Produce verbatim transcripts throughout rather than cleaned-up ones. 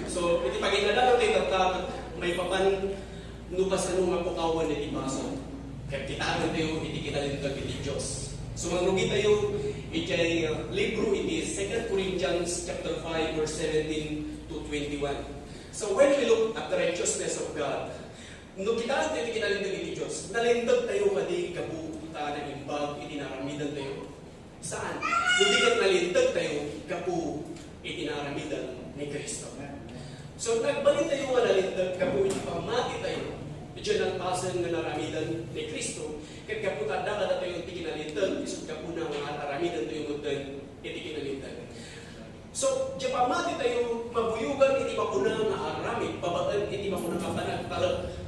So, iti pagidadalatayo tatta, maipapan no kasano nga pukawen iti basol. Ket kitaentayo iti kinalinteg iti Dios. So, mangrugi tayo iti, uh, libro iti Second Corinthians chapter five, verse seventeen to twenty-one. So, when we look at the righteousness of God, no kitaentayo iti kinalinteg iti Dios, nalinteg tayo kadi gapu ta naimbag iti naaramidantayo? Saan. No di ket nalinteg tayo gapu iti naaramidan ni Cristo. So, nagbalin tayo nga nalinteg gapu iti pammati tayo, iti nalpasen nga naaramidan ni Cristo, ket gapu ta adda kadatayo ti kinalinteg, isut' gapuna nga aramidantayo metten iti kinalinteg. So, diay pammati tayo, mabuyogan iti makuna nga aramid babaen iti makuna nga panagtalek.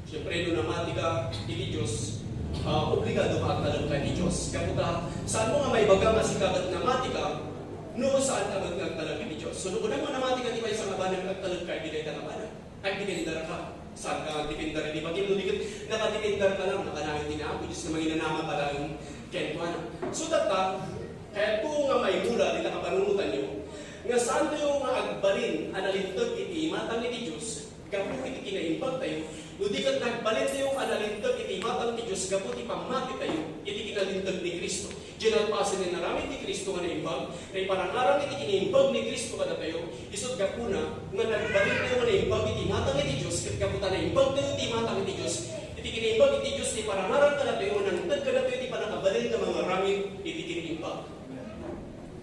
Siyempre, no namati ka iti Dios, ah, obligado ka agtalek ka iti Dios. Gapu ta, saan mo nga maibaga nga sika ket namati ka, no saan ka met nga agtalek iti Dios? So, no kunam nga namati ka ti maysa nga banag, agtalek ka iti dayta nga banag. Agdepender ka. Saan ka agdepender iti bagim? No di ket nakadepender ka lang, nakanayon ti Apo Dios nga manginanama ka laeng kenkuana. So, tatta, kayatko nga maimula dita kapanunotanyo, nga saantayo nga agbalin a nalinteg iti imatang iti Dios gapu iti kinaimbagtayo, no di ket nagbalintayo a nalinteg iti imatang ti Dios gapu ti pammatitayo iti kinalinteg ni Cristo. Diay nalpasen nga inaramid ni Cristo nga naimbag, naiparangarang iti kinaimbag ni Cristo kadatayo, isut' gapuna nga nagbalintayo nga naimbag iti imatang iti Dios, ket gapu ta naimbagtayo iti imatang iti Dios, iti kinaimbag iti Dios, naiparangarang kadatayo nga nangted kadatayo iti pannakabalin nga mangaramid iti kinaimbag.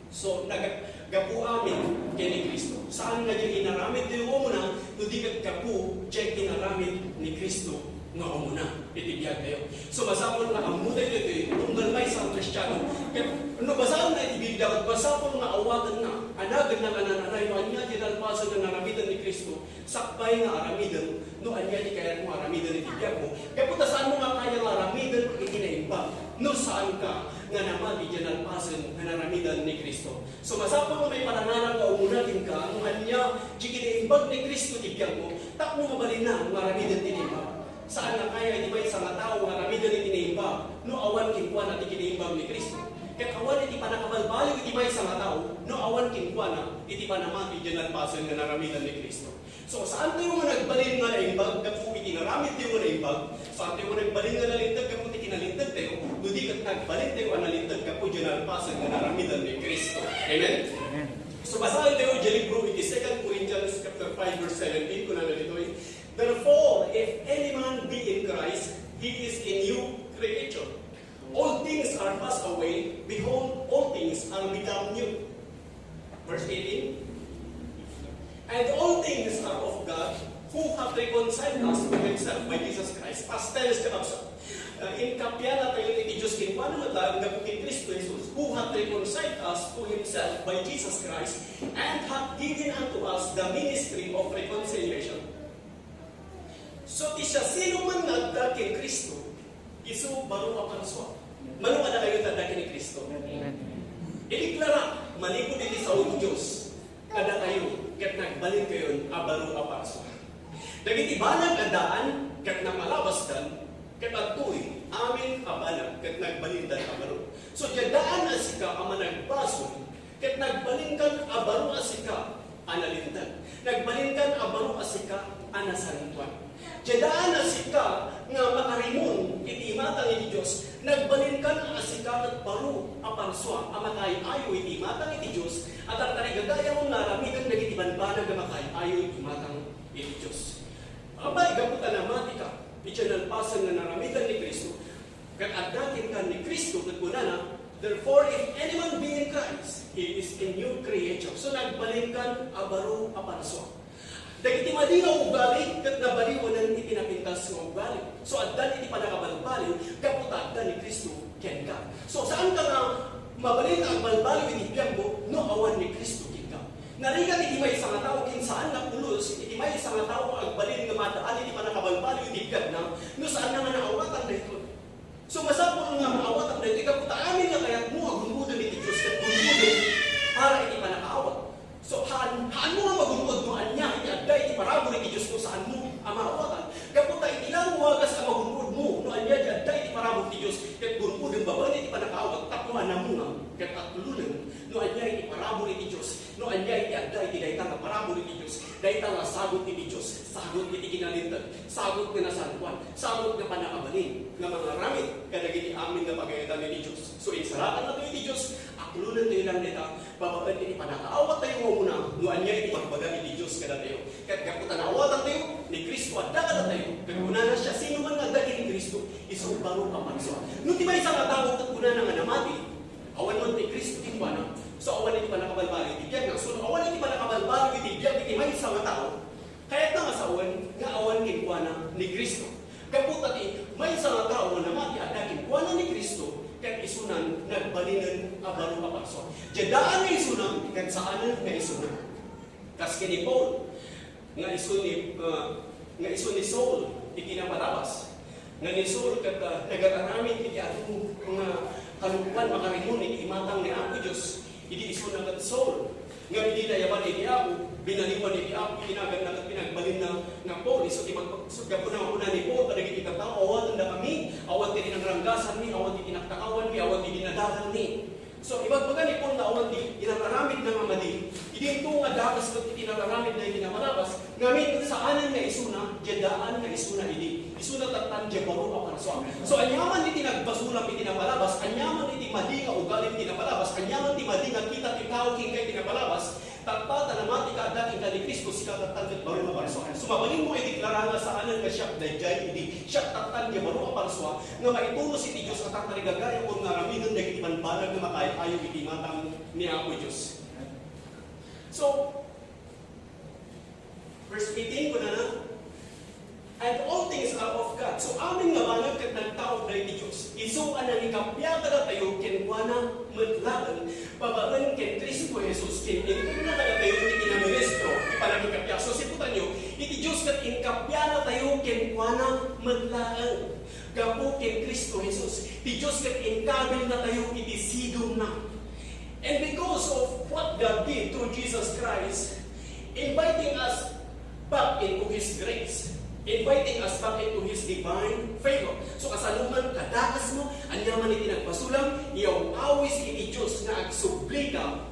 So, nag-, gapu amin ken ni Cristo. Saan nga diay inaramidtayo umuna, no di ket gapu diay inaramid ni Cristo nga umuna iti biagtayo. So, masapul nga ammotayo ditoy, tunggal maysa a Kristiano. Ket no basaenna iti Biblia, ket masapul nga awatenna, anagenna nga naan-anay no ania diay nalpasen nga naaramidan ni Cristo, sakbay nga aramiden no ania ti kayatmo nga aramiden iti biagmo. Gapu ta saanmo nga kaya nga aramiden iti naimbag no saanka nga namati diay nalpasen nga naaramidan ni Cristo. So, masapul nga maiparangarang nga umuna kenka no ania ti kinaimbag ni Cristo iti biagmo tapno mabalinna nga aramiden ti naimbag. Saan nga kaya iti maysa nga tao nga aramiden iti naimbag no awan kenkuana ti kinaimbag ni Cristo. Ket awan iti pannakabalbaliw iti maysa nga tao no awan kenkuana iti pannamati diay nalpasen nga naaramidan ni Cristo. So, saantayo nga nagbalin nga naimbag gapu iti naramidtayo nga naimbag. Saantayo nga nagbalin nga nalinteg gapu iti kinalintegtayo, no di ket nagbalintayo a nalinteg gapu diay nalpasen nga naaramidan ni Cristo. Amen? Amen. So, basaentayo diay libro iti Second Corinthians chapter five, verse seventeen, kunana ditoy, "Therefore, if any man be in Christ, he is a new creature. All things are passed away; behold, all things are become new." Verse eighteen, "And all things are of God, who hath reconciled us to himself by Jesus Christ." Past tense, kakabsat. Uh, inkapianatayo iti Dios kenkuana met laeng gapu ken Cristo Jesus, "who hath reconciled us to himself by Jesus Christ, and hath given unto us the ministry of reconciliation." So, ti siasinoman nga adda ken Cristo, isu baro a parsua. Mano kadakayo ti adda ken Cristo? Amen. Ideklara, manipud iti sao ti Dios, kadakayo, ket nagbalinkayon a baro a parsua. Dagiti banag a daan, ket napalabasdan, ket adtoy amin a banag, ket nagbalindan a baro. So, diay daan a sika a managbasol, ket nagbalinkan a baro a sika a nalinteg. Nagbalinkan a baro a sika a nasantoan. Diay daan a sika nga makarimon iti imatang iti Dios. Nagbalinkan a sika ket baro a parsua a makaay-ayo iti imatang iti Dios, a tartarigagayam nga aramiden dagiti banbanag a makaay-ayo iti imatang iti Dios. Apay, gapu ta namati ka, iti nalpasen nga naaramidan ni Cristo, ket adda kenka ni Cristo, ket kunana, "Therefore, if any man be in Christ, he is a new creature." So, nagbalinkan a baro a parsua. Dagiti madi nga ugali, ket nabaliwanan iti napintas nga ugali. So, addan iti pannakabalbaliw, gapu ta adda ni Cristo kenka. So, saanka nga mabalin nga agbalbaliw iti biagmo no awan ni Cristo kenka. Narigat iti maysa nga tao ken saan nga pulos iti maysa nga tao nga agbalin nga maad-an iti pannakabalbaliw iti biagna no saanna nga naawatan daytoy. So, masapul nga maawatan daytoy gapu ta amin nga kayatmo a gungoden iti Dios ket gungoden para iti pannakaawat. So, haan, haanmo nga magun-od no ania iti adda iti parabur iti Dios no saanmo a maawatan. Gapu ta iti la nga wagas a magun-odmo no ania ti adda iti parabur ti Dios ket gun-odem babaen iti pannakaawat tapno anamongam ket atlonem no ania iti parabur iti Dios, no ania iti adda iti dayta nga parabur iti Dios. Dayta nga sagut iti Dios, sagut iti kinalinteg, sagut nga nasantoan, sagut nga pannakabalin nga mangaramid kadagiti amin nga pagayatanna iti Dios. So, insalakanna tayo iti Dios, aklonen tayo lang dayta, babaen iti pannakaawat tayo nga umuna, no ania iti pagbaga iti Dios kadatayo. Ket gapu ta naawatan tayo, ni Cristo adda kadatayo. Ket kunana, siasinoman nga adda ken ni Cristo, isu baro a parsua. No ti maysa nga tao ket kunana nga namati, awan man ti Cristo kenkuana. So, awan iti pannakabalbaliw iti biag. So, awan iti pannakabalbaliw iti biag iti maysa nga tao. Kayatna nga sawen nga awan kenkuana ni Cristo. Gapu ta ti maysa nga tao nga namati adda kenkuana ni Cristo, ket isunan nagbalinen a baro a parsua. Diay daan nga isuna, ket saanen nga isuna. Kas ken ni Paul, nga isu ni, ah, nga isu ni Saul ti kinapalabas. Nga ni Saul ket, ah, nagararamid iti adu nga kalokoan makarimon iti imatang ni Apo Dios. Idi isuna ket Saul, nga idi nayaban iti Apo, binaliwan iti Apo, tinaganna ket pinagbalinna nga Paul. Isu ti pag-, isu gapuna nga kuna ni Paul kadagiti tattao, "Awatendakami, awan ti rinangranggasanmi, awan ti tinaktakawanmi, awan ti dinadalanmi." So, ibagbaga ni Paul nga awan ti inararamidna nga madi. Idinto nga dakes met ti inararamidna iti napalabas, ngamin saanen nga isuna, diay daan nga isuna idi. Isuna tattan diay baro a parsua. So, aniaman iti nagbasolam iti napalabas, aniaman iti madi nga ugalim iti napalabas, aniaman ti madi nga kita ti tao kenka iti napalabas, tatta ta namati ka adda kenka ni Cristo, sika tattan ket baro a parsua. So, mabalinmo nga ideklara nga saanen nga siak daydiay idi siak tattan diay baro a parsua, nga maitunos iti Dios a tatarigagayakon nga aramiden dagiti bambanag nga makaay-ayo iti imatang ni Apo Dios. So, verse eighteen, kunana, "And all things are of God." So, amin nga banag ket nagtaud daydi Dios. Isu a nangikappia kadatayo kenkuana met laeng, babaen ken Cristo Jesus, ken intedna kadatayo ti kinaministro ti panangikappia. So, siputanyo, iti Dios ket inkappianatayo kenkuana met laeng. Gapu ken Cristo Jesus, ti Dios ket inkabilnatayo iti sidongna. And because of what God did through Jesus Christ, inviting us back into His grace, inviting us back into His divine favor. So, kasano man kadakesmo, aniaman iti nagbasolam, iyaw-awis iti Dios nga agsubli ka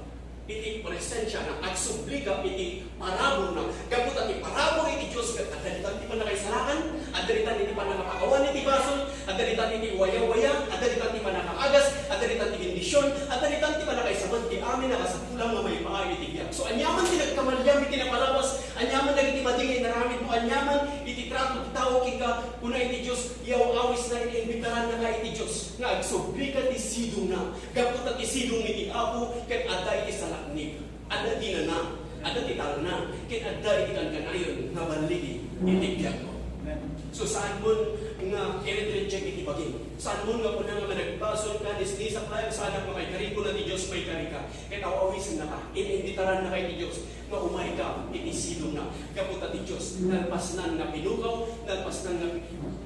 iti presensiana, agsubli ka iti parabur na. Gapu ta ti parabur iti Dios ket adda ditan ti pannakaisalakan, adda ditan iti pannakapakawan iti basol, adda ditan iti wayawaya, adda ditan ti pannakaagas, adda ditan ti bendision, adda ditan ti pannakaisaman ti amin a kasapulan nga maipaay iti biag. So, aniaman ti nagkamaliam iti napalabas, aniaman dagiti madi nga inaramidmo, aniaman iti trato ti tao kenka, kuna iti Dios, iyaw-awisna, iniimbitarannaka iti Dios nga agsubli ka ti sidongna. Gapu ta ti sidong iti Apo ket adda iti salaknib, adda ti nana, adda ti talna, ket adda iti kankanayon nga balligi iti biagmo. So, saan mon nga i-reject iti bagim. Saan mon nga kuna nga managbasol ka, nisnisak laeng, saanak nga maikari, kuna ti Dios, maikari ka. Ket aw-awisennaka, in-imbitarannaka iti Dios nga umayka iti sidongna. Gapu ta ti Dios, nalpasnan nga pinukaw, nalpasnan nga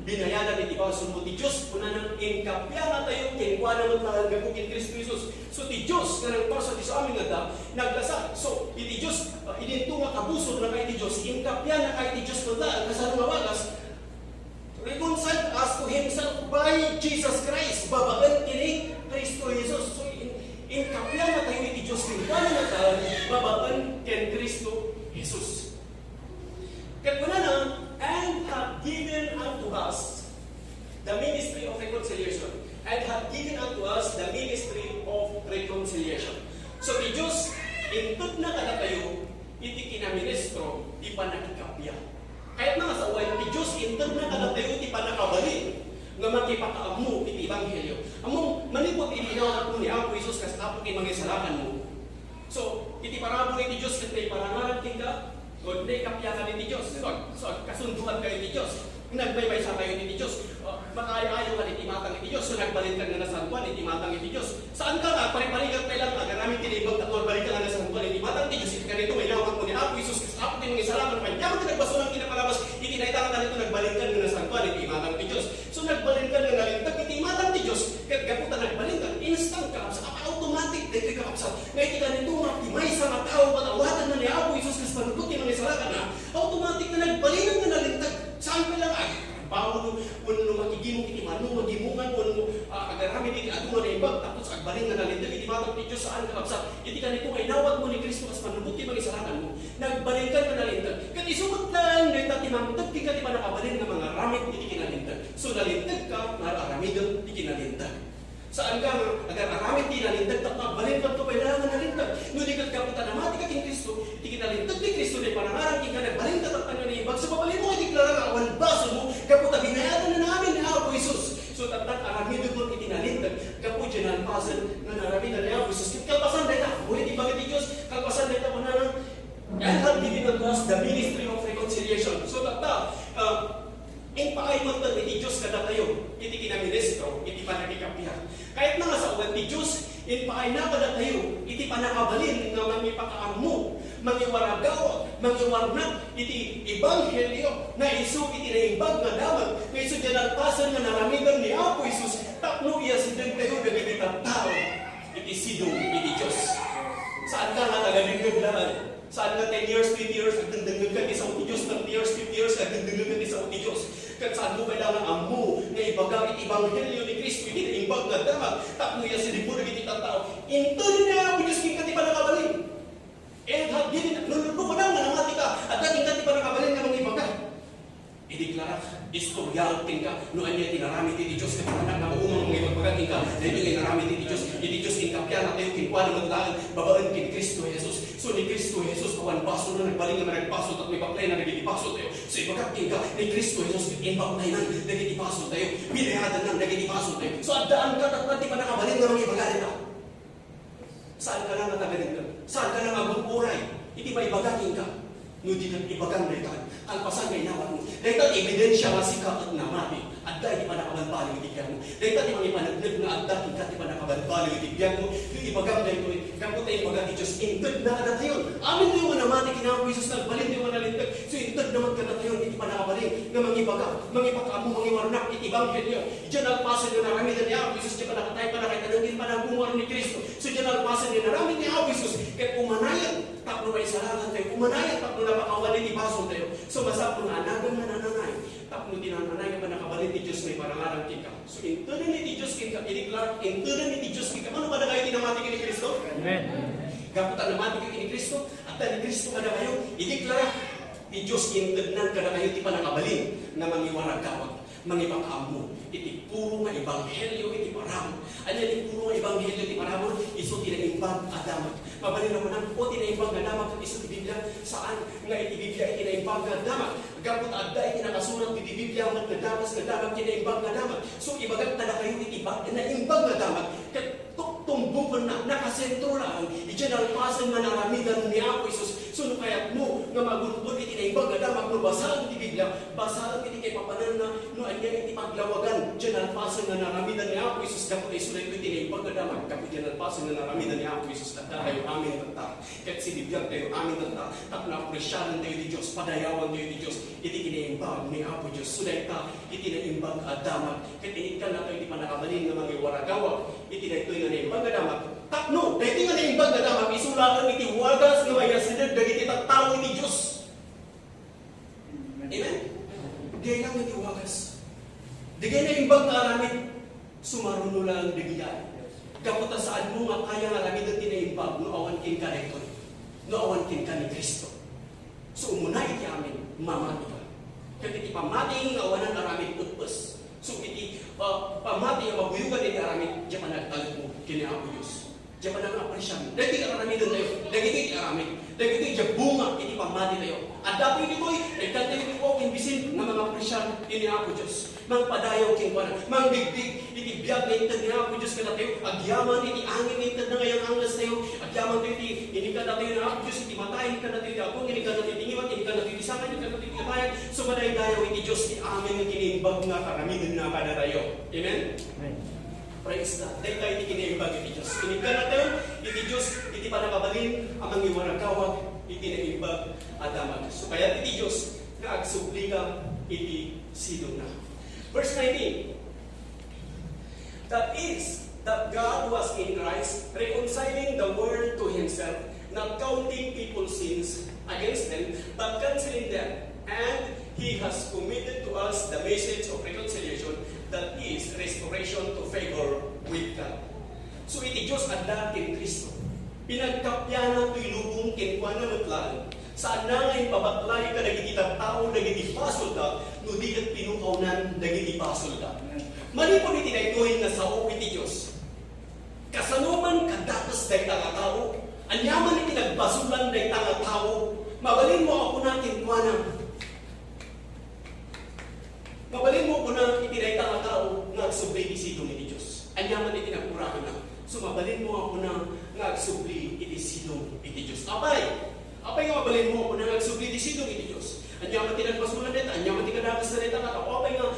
binayadan iti basolmo ti Dios, kunana, inkappianatayo kenkuana met laeng gapu ken Cristo Jesus. So, ti Dios nga nangparsua ti amin nga adda, naglasat. So, iti Dios, uh, idinto nga kabusornaka iti Dios, inkappiannaka iti Dios met laeng, kasano nga wagas? Reconciled us to Himself by Jesus Christ, babaen ken ni Cristo Jesus. So, in-, inkappiannatayo iti Dios kenkuana met laeng, babaen ken Cristo Jesus. Ket kunana, "And hath given unto us the ministry of reconciliation." "And hath given unto us the ministry of reconciliation." So, ti Dios, intedna kadatayo iti kinaministro ti pannakikappia. Kayatna nga sawen, ti Dios, intedna kadatayo ti pannakabalin nga makipakaammo iti ebanghelio. Ammom, manipud idi inawatmo ni Apo Jesus kas Apo ken Mangisalakanmo, so, iti parabur iti Dios ket naiparangarang kenka, o naikappiaka iti Dios. So, so, kasundoanka iti Dios. Nagmaymaysa kayo iti Dios. O, makaay-ayo ka iti imatang iti Dios. So, nagbalinka nga nasantoan iti imatang iti Dios. Saanka nga agpariparigat pay lang, agaramid ti naimbag tapno agbalinka nga nasantoan iti imatang iti Dios. Iti kanito, inawatmo ni Apo Jesus kas Apo ken Mangisalakan, aniaman ti nagbasolam iti napalabas, iti dayta nga kanito, nagbalinka nga nasantoan iti imatang iti Dios. So, nagbalinka nga nalinteg iti imatang ti Dios, ket gapu ta nagbalinka, instant ka, sa automatic, daytoy kakabsat. Nga iti kanito nga, ti maysa nga tao, patawatanna ni Apo Jesus kas panunot ti Mangisalakanna, automatic nga nagbalin nga nalinteg. Saan pay lang, ay, Paolo, wenno makigimong iti mano, magimongan, wenno, ah, agaramid iti adu nga naimbag, tapos agbalin nga nalinteg iti imatang Dios, saan, kakabsat. Iti kanito nga inawatmo ni Cristo kas pannubbot ti mangisalakanmo, nagbalinka nga nalinteg. Ket isu met laeng dayta ti mangted kenka ti pannakabalin nga mangaramid iti kinalinteg. So, nalintegka nga aramiden ti kinalinteg. Saanka nga agar-aramid ti nalinteg tapno agbalinka pay laeng nga nalinteg. No di ket gapu ta namatika ken Cristo, iti kinalinteg ni Cristo ti panangaram kenka, nagbalinka tapno naimbag. So, mabalinmo nga ideklara nga awan basolmo gapu ta binayadan amin ni Apo Jesus. So, tattan aramidem iti nalinteg gapu diay nalpasen nga naramiden ni Apo Jesus. Ket kalpasan dayta, uray ti ibaga ti Dios, kalpasan dayta, kunana, "God have given unto us the ministry of reconciliation." So, tatta, ah, impaay met iti Dios kadatayo iti kinaministro iti pannakikappia. Kayatna nga sawen ti Dios, impaayna kadatayo iti pannakabalin nga mangipakaammo, mangiwaragawag, mangiwarnak iti ebanghelio nga isu iti naimbag nga damag, nga isu diay nalpasen nga naramiden ni Apo Jesus tapno iyasidegtayo dagiti tattao iti sidong iti Dios. Saanka nga taga-dengngeg laeng. Saan nga ten years, twenty years, agdengdengngegka iti sao ti Dios, thirty years, fifty years, agdengdengngegka iti sao ti Dios. Ket saanmo pay laeng nga ammo nga ibaga iti ebanghelio ni Cristo iti naimbag nga damag tapno iyasidegmo dagiti tattao. Intedna ni Apo Dios kenka ti pannakabalin. And have given, no, no, no, kunam nga namatika, adda kenka ti pannakabalin nga mangibaga. Idiklarak, istoryaak kenka no ania ti inaramid ti Dios ket kunana nga umang nga ibagbaga kenka, daytoy nga inaramid ti Dios, ti Dios kenka, pianatayo kenkuana met laeng babaen ken Cristo Jesus. So, ni Cristo Jesus, awan basolna, nagbalin nga managbasol tapno ibaklayna dagiti basoltayo. So, ibagak kenka, ni Cristo Jesus, imbaklayna dagiti basoltayo. Binayadanna dagiti basoltayo. So, addaanka tapno ti pannakabalin nga mangibaga dayta. Saanka nga taga-dengngeg? Saanka nga agur-uray iti maibaga kenka? No di ket ibagam dayta, kalpasan nga inawatmo. Dayta ti ebidensia nga sika ket namati. Adda iti pannakabalbaliw iti biagmo. Dayta ti mangipaneknek nga adda kenka ti pannakabalbaliw iti biagmo. No ibagam daytoy, gapu ta ibaga ti Dios, intedna kadatayon. Amintayo nga namati ken Apo Jesus, nagbalintayo nga nalinteg. So, intedna met kadatayon iti pannakabalin nga mangibaga, mangipakaammo, mangiwarnak iti ebanghelio. Diay nalpasen nga naramiden ni Apo Jesus, diay pannakatay, pannakaitanem ken panagmamati ni Cristo. So, diay nalpasen nga inaramid ni Apo Jesus, ket umanayen tapno maisalakantayo, umanayen tapno napakawan iti basoltayo. So, masapul nga anagan nga nananay, tapno ti nananay nga pannakabalin ti Dios maiparangarang kenka. So, intedna ti Dios kenka, ideklara, intedna ti Dios kenka. Mano kadakayo ti namati ken ni Cristo? Amen. Gapu ta namati ken ni Cristo, adda ni Cristo kadakayo, ideklara, ti Dios intednan kadakayo ti pannakabalin nga mangiwaragawag. Mangipakaammo iti puro nga ebanghelio iti parabur. Ania ti puro nga ebanghelio iti parabur? Isu ti naimbag a damag. Mabalin a kunam, o ti naimbag nga damag ket isu ti Biblia? Saan nga iti Biblia iti naimbag nga damag. Gapu ta adda iti nakasurat iti Biblia met nga dagus nga damag ti naimbag nga damag. So, ibagak kadakayo iti ba-, naimbag nga damag. Ket tumbokenna, nakasentro laeng idiay nalpasen nga naramiden ni Apo Jesus. So, no kayatmo nga magun-od iti naimbag nga damag, no basaem ti Biblia, basaem iti kaipapananna, no ania iti paglawagan diay nalpasen nga naramiden ni Apo Jesus, gapu ta isu daytoy ti naimbag nga damag, gapu diay nalpasen nga naramiden ni Apo Jesus, adda tayo amin tatta. Ket sibibiag tayo amin tatta, tapno apresiaren tayo ti Dios, padayawan tayo ti Dios, iti kinaimbag ni Apo Dios. So, dayta iti naimbag a damag, ket inikkannatayo ti pannakabalin nga mangiwaragawag iti daytoy nga naimbag a damag. Tapno daytoy nga naimbag a damag, isu laeng iti wagas nga maiyasideg dagiti tattao iti Dios. Amen? Diay lang iti wagas. Dagiti naimbag nga aramid, sumaruno laeng dagidiay. Gapu ta saanmo nga kaya nga aramiden ti naimbag no awan kenka daytoy, no awan kenka ni Cristo. So, umuna iti amin, mamatika. Ket iti pammati nga awanan aramid, eppes. So, iti, ah, pammati nga mabuyogan iti aramid, diay panagtalekmo ken ni Apo Dios. Diay panangapresiar. Dagiti aramiden tayo, dagiti iti aramid. Dagiti diay bunga iti pammati tayo. Adda tayo ditoy, nagkanta iti o ken bisin nga mangapresiar ken ni Apo Dios. Mangpadayaw kenkuana, mangbigbig iti biag nga inted ni Apo Dios kadatayo, agyaman iti angin nga intedna nga yang-angles tayo, agyaman tayo iti inikkannatayo ni Apo Dios iti mata, inikkannatayo iti agung, inikkannatayo iti ngiwat, inikkannatayo iti sanga, inikkannatayo iti kabayan, so madaydayaw iti Dios ti amin nga kinaimbag nga karamidenna kadatayo. Amen? Amen. Praise God. Dayta iti kinaimbag iti Dios. Inikkannatayo iti Dios iti pannakabalin a mangiwaragawag iti naimbag a damag. So kayat iti Dios nga agsublika iti sidongna. Verse nineteen. That is, that God was in Christ, reconciling the world to himself, not counting people's sins against them, but canceling them. And he has committed to us the message of reconciliation, that is, restoration to favor with God. So iti Dios adda ken Cristo. Pinagkappana toy lubong kenkuana met laeng. Saanna nga impabaklay kadagiti tattao dagiti basolda no di ket pinukawnan dagiti basolda. Manipud iti daytoy nga sao iti Dios, kasano man kadakes dayta nga tao? Ania man iti nagbasolan dayta nga tao? Mabalinmo a kuna kenkuana, Mabalinmo a kuna iti dayta nga tao nga agsubli iti sidong iti Dios. Ania man iti nagkurahanna? So, mabalinmo a kuna nga agsubli iti sidong iti Dios. Apay, apay nga mabalinmo a kuna nga agsubli iti sidong iti Dios? Ania man ti nagbasolan dayta? Ania man ti kadakes dayta nga tao? Apay nga,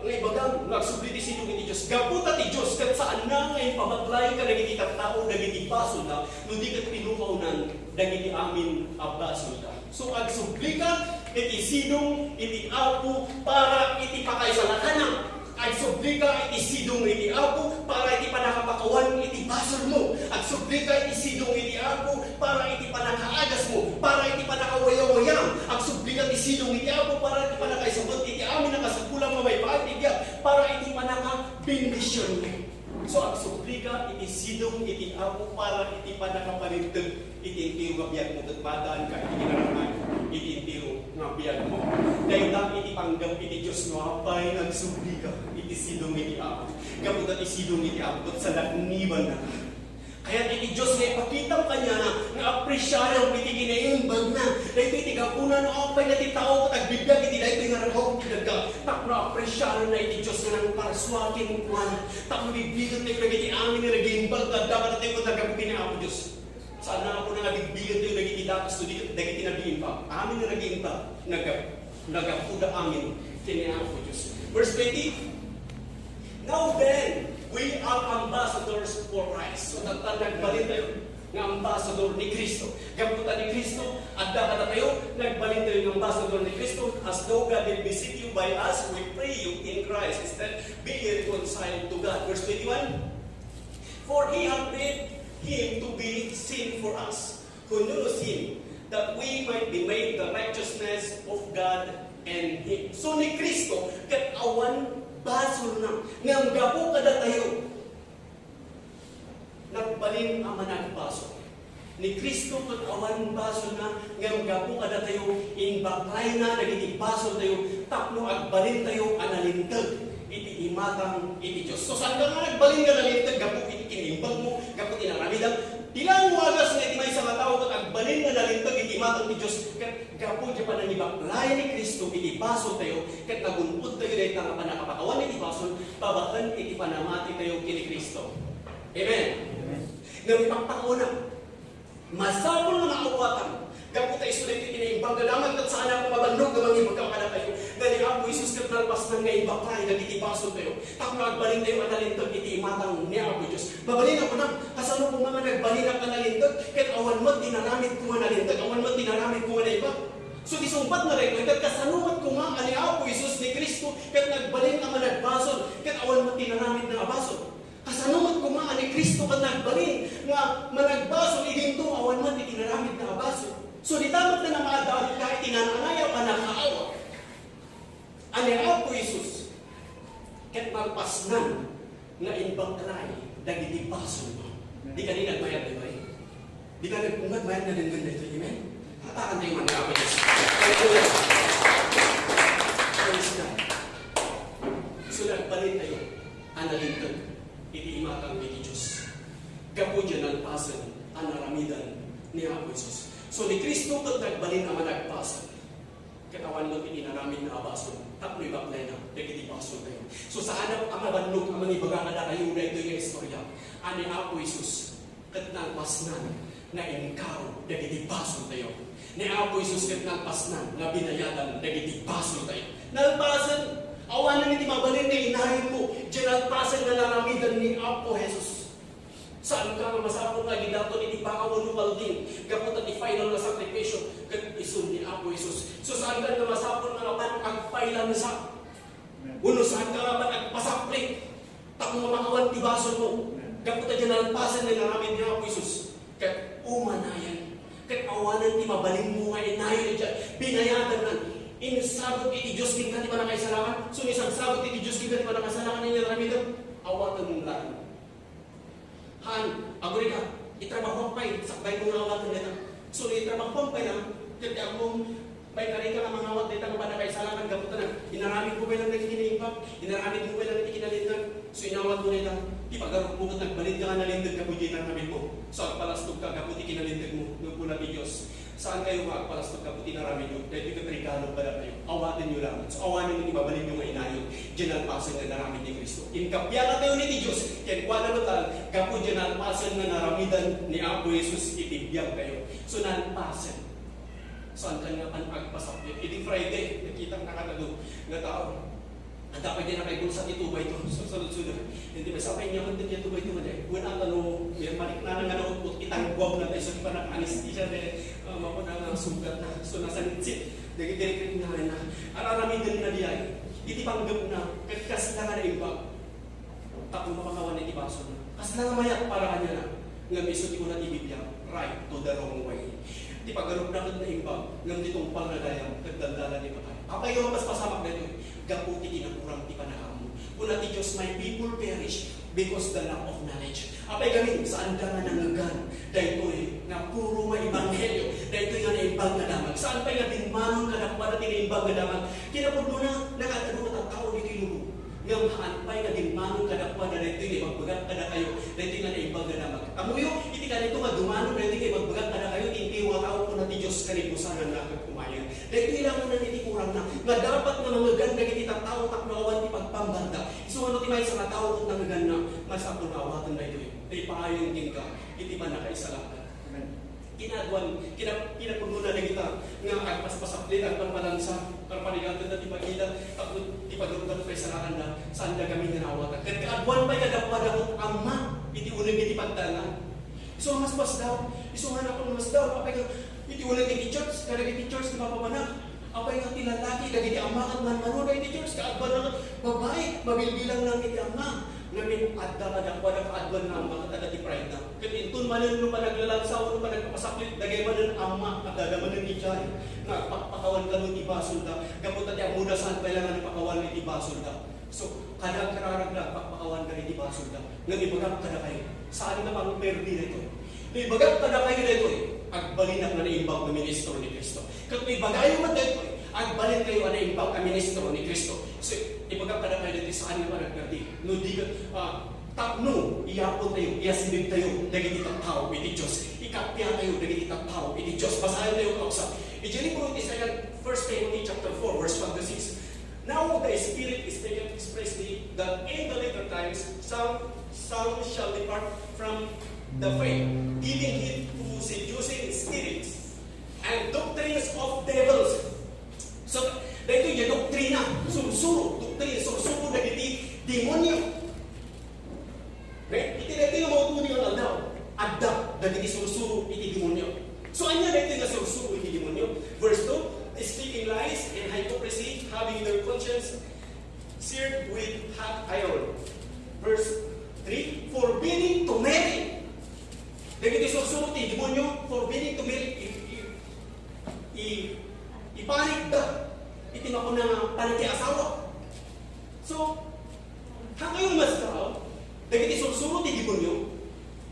nga ibagam nga agsubli iti sidong iti Dios? Gapu ta ti Dios ket saanna nga impabaklay kadagiti tattao dagiti basolda no di ket pinukawnan dagiti amin a basolda. So, agsublika iti sidong iti Apo para iti pakaisalakanak. Agsublika iti sidong iti Apo para iti pannakapakawan iti basolmo. Agsublika iti sidong iti Apo para iti pannakaagasmo, para iti pannakawayawayam. Agsublika iti sidong iti Apo para iti pannakaisubet iti amin a kasapulam nga maipaay ti biag, para iti pannakabendisionmo. So, agsublika iti sidong iti Apo para iti pannakapaninteg iti entero nga biagmo ket maadaanka iti kinararag iti entero nga biagmo. Dayta iti panggep iti Dios no apay nga agsublika iti sidong iti Apo. Gapu ta ti sidong iti Apo ket salaknibanna. Kayat iti Dios nga ipakitam kaniana nga apresiaram iti kinaimbagna. Daytoy ti gapuna no apay nga ti tao ket agbibiag iti daytoy nga ragawem ti daga. Tapno apresiaranna iti Dios nga nangparsua kenkuana. Tapno bigbigentayo dagiti amin nga nag-iimbag nga adda kadatayo ket naggapu ken ni Apo Dios. Saanna a kuna nga bigbigentayo dagiti dakes, no di ket dagiti nag-iimbag. Amin nga nag-iimbag, naggapu, naggapuda amin ken ni Apo Dios. Verse twenty, "Now then, we are ambassadors for Christ." So, tatta, nagbalintayo nga ambasador ni Cristo. Gapu ta ni Cristo, adda kadatayo, nagbalintayo nga ambasador ni Cristo. "As though God did visit you by us, we pray you in Christ, instead, be ye reconciled to God." Verse twenty-one, "For he hath made him to be sin for us who knew no sin, that we might be made the righteousness of God in him." So, ni Cristo ket awan basolna, ngem gapu kadatayo, nagbalin a managbasol. Ni Cristo ket awan basolna, ngem gapu kadatayo, imbaklayna dagiti basoltayo tapno agbalintayo a nalinteg iti imatang iti Dios. So, saanka nga nagbalin nga nalinteg gapu iti kinaimbagmo, gapu iti naramidam? Ti laeng wagas nga iti maysa nga tao ket agbalin nga nalinteg iti imatang ti Dios ket gapu iti panangibaklay ni Cristo iti basoltayo ket nagun-odtayo dayta nga pannakapakawan iti basol babaen iti panamatitayo ken ni Cristo. Amen. Ngem ipakpakauna, masapul nga maawatam. Gapu ta isu daytoy kinaimbag nga damag ket saanak a mabannog nga mangibagak kadakayo. Nga ni Apo Jesus ket nalpasnan nga imbaklay dagiti basoltayo. Tapno agbalintayo a nalinteg iti imatang ni Apo Dios. Mabalin a kunam, kasano koma nga nagbalinak a nalinteg? Ket awan met ti naramidko nga nalinteg, awan met ti naramidko nga naimbag. So, ti sungbatna daytoy, ket kasano met koma a ni Apo Jesus ni Cristo ket nagbalin a managbasol, ket awan met ti naramidna a basol? Kasano met koma a ni Cristo ket nagbalin nga managbasol idinto awan met iti naramidna a basol? So, dita met nga maaddaanka iti naan-anay a pannakaawa a ni Apo Jesus ket nalpasnan nga imbaklay dagiti basolmo. Di kadi nagmayat daytoy? Di ka nagpunggat, mayat nga denggen daytoy. Amen? Hatakan tayo man ni Apo Diyos. Hallelujah. Praise God. So, nagbalin tayo a nalinteg iti imatang iti Diyos. Gapu diay nalpasen a naramidan ni Apo Jesus. So, ni Cristo ket nagbalin a managpasen. Ket awan met iti naramidna a basol tapno ibaklayna dagiti basoltayo. So, saanak a mabannog a mangibaga kadakayo daytoy nga istorya a ni Apo Jesus ket nalpasnan nga inkaro dagiti basoltayo. Ni Apo Jesus ket nalpasnan nga binayadan dagiti basoltayo. Nalpasen, awanen iti mabalin nga inaramidmo, diay nalpasen nga naramidan ni Apo Jesus. Saanka nga masapul nga agidaton iti baka wenno kalding gapu ta ti final nga sakripisyo ket isu ni Apo Jesus. So, saanka nga masapul nga apan agpailansa wenno saanka nga apan agpasaplik tapno makawan ti basolmo gapu ta diay nalpasen nga inaramid ni Apo Jesus. Ket umanayen, ket awanen ti mabalinmo nga inayo diay binayadanna. Insagod iti Dios kenka ti pannakaisalakan. So, ni sagsagod iti Dios kenka ti pannakaisalakan nga inaramidem, awatenmo laeng. Haan, agurika, itrabahoam pay, sakbay ko nga awaten dayta. So, itrabahoam pay na, ket ti ammom, pay karika nga mangawat dayta nga pannakaisalakan gapu ta na, inaramidmo pay lang dagiti naimbag, inaramidmo pay lang iti kinalinteg. So, inawatmo dayta, ti pagarupmo ket nagbalin ka nga nalinteg gapu iti inaramidmo. So, agpalastogka gapu ti kinalinteg mo, no kuna ti Dios. Saan kayo nga agpalastog gapu ti inaramidyo? Daytoy ket regalo kadakayo. Awatenyo laeng. So, awanen iti mabalinyo nga inayon diay nalpasen nga inaramid ni Cristo. Inkapianatayo ni ti Dios, kenkuana met laeng, gapu diay nalpasen nga naramidan ni Apo Jesus iti biag tayo. So, nalpasen. Saan ka nga pan-, agpasapit? Iti Friday, nakitak na kadado nga tao. Adda pay di nakaibulsa ti two by two. So, sunod-sunod. Hindi ba, sapay niya, "Hindi niya two by two nga di." Wen, ata no, may maliknanan nga nautput, itangguam na tayo sa panag-anesthesia, di, ah, mapuna nga sugat na. So, nasanitsit. Dagiti rikrik na, na. Ar-aramiden na diay. Iti panggep na, ket kasla nga naimbag. Tapno mapakawan iti baso na. Kasla nga mayat para kaniana. Ngem isu ti kuna ti Biblia, right to the wrong way. Ti pagarupna ket naimbag, ngem ti tungpalna gayam ket dandala ti patay. Apay nga mapaspasamak daytoy? Gapu ti kinakurang ti panakaammo. Kuna ti Dios, "My people perish because the lack of knowledge." Apay gamin, saanda nga nangngegan daytoy nga puro nga ebanghelio, daytoy nga naimbag nga damag. Saan pay nga dimmanon kadakuada ti naimbag nga damag? Kinapudnona, nagad-adu nga tattao ditoy lubong. Ngem haan pay nga dimmanon kadakuada daytoy nga ibagbagak kadakayo, daytoy nga naimbag nga damag. Ammoyo, iti kanito nga dumano daytoy nga ibagbagak kadakayo, ti intiyo nga tao, kuna ti Dios, kanibusanan na ket kumayan. Daytoy langonan iti kurangna, nga dapat nga mangngegan dagiti tattao tapno awan ti pagpambarda. Isu nga no ti maysa nga tao ket nangngegana, masapul nga awaten daytoy. Ti paayon kenka, iti pannakaisalakan. Amen. Kinaduan, kina-, kinapudnona dagita nga agpaspasaplit, agpalpalansa, parparigatenda ti pagida, tapno ti pagrugat pay saraanda, saanda gamin nga naawatan. Ket kaaduan pay kadakuada ket Ama, iti uneg iti pagdanag. Isu nga masmasdaaw, isu nga napamasdaaw, apay nga, iti uneg iti church, kadagiti church ti mapapanak. Apay nga ti lalaki, dagiti amma ket manmano dagiti church, kaaduan nga babai, mabilbilang lang iti amma. Ngamin, adda kadakuada kaaduan nga amma ket adda ti pride na. Ket inton manen no panaglalansa wenno panagpapasaklit, dagay manen amma, adda manen idiay nga agpakpakawan kano iti basolda, gapu ta ti ammoda saan pay la nga napakawan iti basolda. So, kada kararagda, agpakpakawan dagiti basolda. Ngem ibagak kadakayo, saan nga pangperdi daytoy. No ibagak kadakayo daytoy, agbalinak nga naimbag nga ministro ni Cristo. Ket no ibagayo met daytoy, agbalinkayo a naimbag a ministro ni Cristo. So, ibagak kadakayo daytoy, saan nga panagperdi. No di ka, ah, tapno iyapontayo, iyasidegtayo dagiti tattao iti Dios. Ikapiatayo dagiti tattao iti Dios. Basaentayo kausap. Iti libro iti Second, First Timothy chapter four, verse five to six. Now the Spirit is making expressly that in the later times some, some shall depart from the faith, giving heed to seducing spirits and doctrines of devils. So, daytoy nga doktrina, sursuro, doktrina, sursuro dagiti demonio. Right? Iti daytoy nga mautudi nga aldaw, adda dagiti sursuro iti demonio. So, ania daytoy nga sursuro iti demonio? Verse two, speaking lies and hypocrisy, having their conscience seared with hot iron. Verse three, forbidding to marry. Dagiti sursuro ti demonio, forbidding to marry. I, i, i, ipanitda iti makuna nga panakiasawa. So, hangkayo masdaaw, dagiti sursuro ti demonio,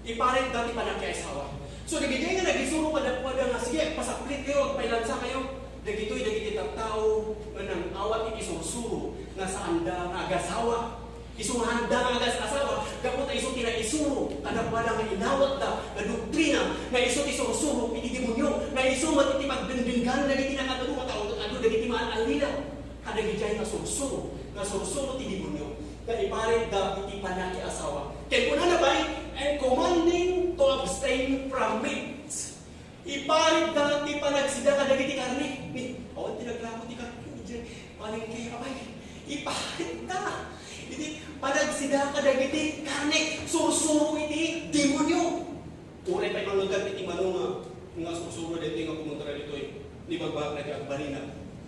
iparitda ti panakiasawa. So, dagiti nga nagisuro kadakuada nga, "Sige, agpasaklit kayo, agpailansa kayo." Dagitoy dagiti tattao nga nang-awat iti sursuro nga saanda nga agasawa. Isu nga handa nga agas-asawa, gapu ta isu ti naisuro kadakuada nga inawatda nga doktrina, nga isu ti sursuro iti demonio, nga isu met iti pagdengdenggan dagiti nakatado nga tao ket adu dagiti maan-allilaw. Kadagiti nga sursuro, nga sursuro ti demonio, nga iparitda iti panakiasawa. Ken kunana pay, "And commanding to abstain from meats." Iparitda ti panagsida kadagiti karne. Ni, awan ti naglako ti karne. Diay palengke, apay. Iparitda iti panagsida kadagiti karne. Sursuro iti demonio. Uray pay mangngegak iti mano nga, nga sursuro daytoy nga kumontra ditoy, ni bagbagak dagiti agbalina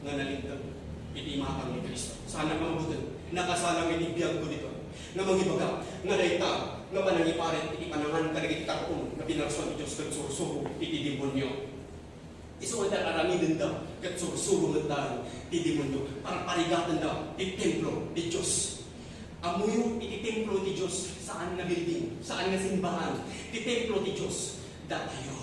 nga nalinteg iti imatang ni Cristo. Saan a mabuteng, nakasalang iti biagko ditoy, nga mangibaga nga dayta nga panangiparit iti panangan kadagiti tarpon nga pinarsuan ti Dios ket sursuro iti demonio. Isu nga aramidenda ket sursuro met laeng ti demonio. Parparigatenda ti templo ti Dios. Ammoyo, iti templo ti Dios, saan nga building, saan nga simbahan. Ti templo ti Dios, datayo.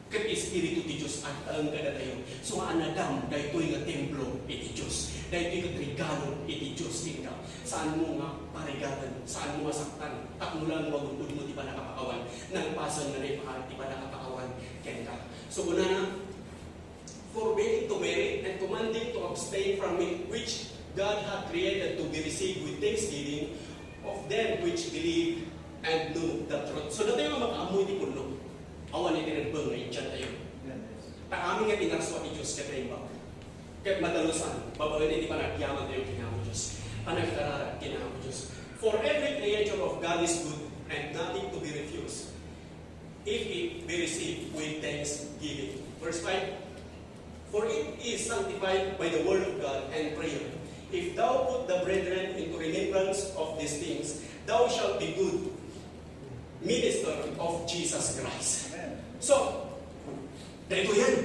Ket Espiritu ti Dios agtaeng kadatayo. So, anadam daytoy nga templo iti Dios. Daytoy ket regalo iti Dios kenka. Saanmo nga parigaten, saanmo nga saktan. Tapno lang magun-odmo ti pannakapakawan. Nalpasen nga naipaay ti pannakapakawan kenka. So, kunana, forbidding to marry and commanding to abstain from it, which God hath created to be received with thanksgiving of them which believe and know the truth. So, datayo nga makaammo iti pudno. Awan iti rebbeng nga idiantayo. Ta amin nga pinarsuak ti Dios ket naimbag. Ket madalusan, babaen iti panagyamantayo ken Apo Dios. Panagkararag ken Apo Dios. For every creature of God is good and nothing to be refused, if it be received with thanksgiving. Verse five, for it is sanctified by the word of God and prayer. If thou put the brethren into remembrance of these things, thou shalt be good minister of Jesus Christ. So, daytoy yan.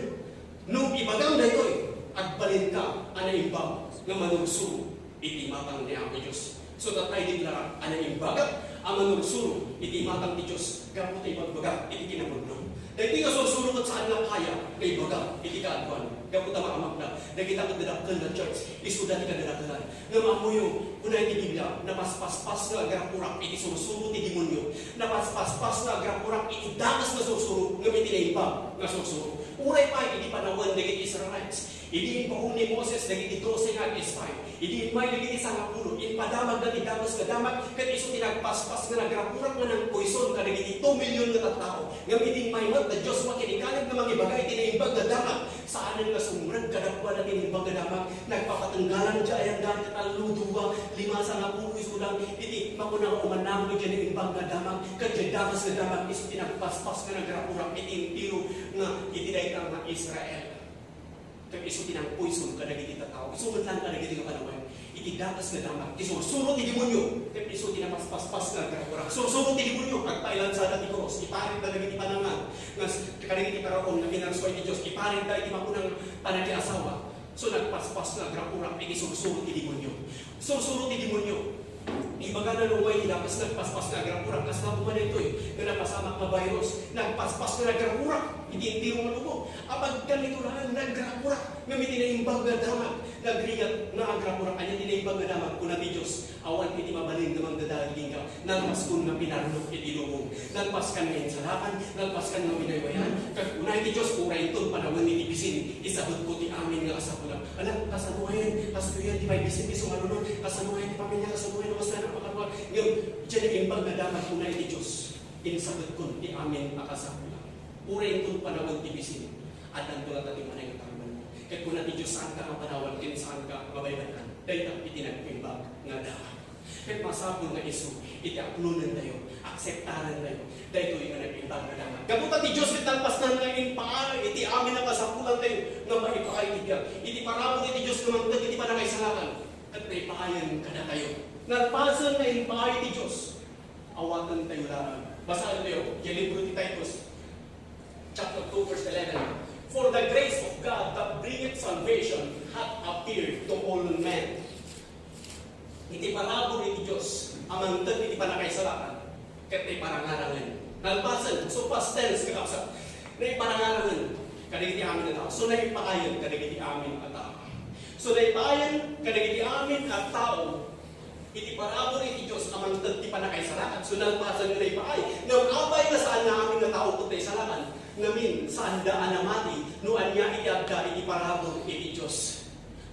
No ibagam daytoy, agbalinka a naimbag nga manursuro iti imatang ni Apo Dios. So that I declare a naimbag a manursuro iti imatang ti Dios gapu ta ibagbagak iti kinapudno. Daytoy nga sursuro ket saan nga kaya nga ibaga iti kaaduan gapu ta maamakda dagita ket dadakkel nga church, isuda ti kadadakelan. Ngem ammoyo, kuna iti Biblia, napaspaspas nga agrakurak iti sursuro ti demonio. Napaspaspas nga agrakurak iti dakes nga sursuro, ngem iti naimbag nga sursuro. Uray pay iti panawen dagiti Israelites, idi imbaon ni Moses dagiti dose nga ag-espay, idi immay dagiti sangapulo, impadamagda ti dakes nga damag, ket isu ti nagpaspas nga nagrakurak nga nangpoison kadagiti two million nga tattao. Ngem idi immay met da Joshua ken ni Caleb nga mangibaga iti naimbag nga damag, saanen nga sumrek kadakuada ti naimbag nga damag, nagpapatenggalan ti ayandan ket tallo, dua, lima, sangapulo, isu lang iti makuna nga umanaw diay naimbag nga damag, ket diay dakes nga damag isu ti nagpaspas nga nagrakurak iti entero nga iti dayta nga Israel. Ket isu ti nangpoison kadagiti tattao. Isu met laeng kadagiti nga panawen. Iti dakes nga damag, isursuro ti demonio. Ket isu ti napaspaspas nga agrakurak. Sursuro ti demonio, agpailansada ti krus. Iparitda dagiti panangan nga s-, kadagiti Faraon nga pinarsuay ti Dios. Iparitda iti makunang panakiasawa. So, nagpaspas nga agrakurak iti sursuro ti demonio. Sursuro ti demonio. Ibagana no umay ti dakes, nagpaspas nga agrakurak. Kasla koma daytoy nga napasamak nga virus. Nagpaspas nga nagrakurak iti entero nga lubong. Apagkanito laeng, nagrakurak. Ngem iti naimbag nga damag, nagrigat nga agrakurak. Ania ti naimbag nga damag? Kuna ti Dios, awan iti mabalin nga mangdadael kenka. Nalpaskon nga pinarlok iti lubong. Nalpaskan nga insalakan, nalpaskan nga winaywayan. Ket kuna iti Dios, uray inton panawen iti bisin, isabetko ti amin nga kasapulan. Ala, kasano ayan? Kasano ayan ti pay bisin, isu nga anunon? Kasano ayan ti pamilya? Kasano ayan? Kasano ayan? Ngem, diay naimbag nga damag, kuna iti Dios, insabetkon ti amin a kasapulan. Uray inton panawen ti bisin, addanto latta ti panangtarbanmo. Ket kuna ti Dios, saanka nga panawan ken saanka nga baybay-an. Dayta iti naimbag nga damag. Ket masapul nga isu iti apnonentayo, akseptarentayo daytoy nga naimbag nga damag. Gapu ta ti Dios ket nalpasen nga impaay iti amin a kasapulantayo nga maipaay iti biag. Iti parabur iti Dios nga mangted iti pannakaisalakan, ket naipaayen kadatayo. Nalpasen nga impaay ti Dios. Awatentayo laeng. Basaentayo, diay libro ti Titus, chapter two, verse eleven. For the grace of God that bringeth salvation hath appeared to all men. Iti parabur iti Dios a mangted iti pannakaisalakan, ket naiparangarangen. Nalpasen, so past tense, kakabsat. Naiparangarangen kadagiti amin a tao. So naipaayen kadagiti amin a tao. So naipaayen kadagiti amin a tao iti parabur iti Dios a mangted ti pannakaisalakan. So nalpasen nga naipaay. Ngem apay nga saan nga amin a tao ket naisalakan? Ngamin, saanda a namati no ania iti adda iti parabur iti Dios.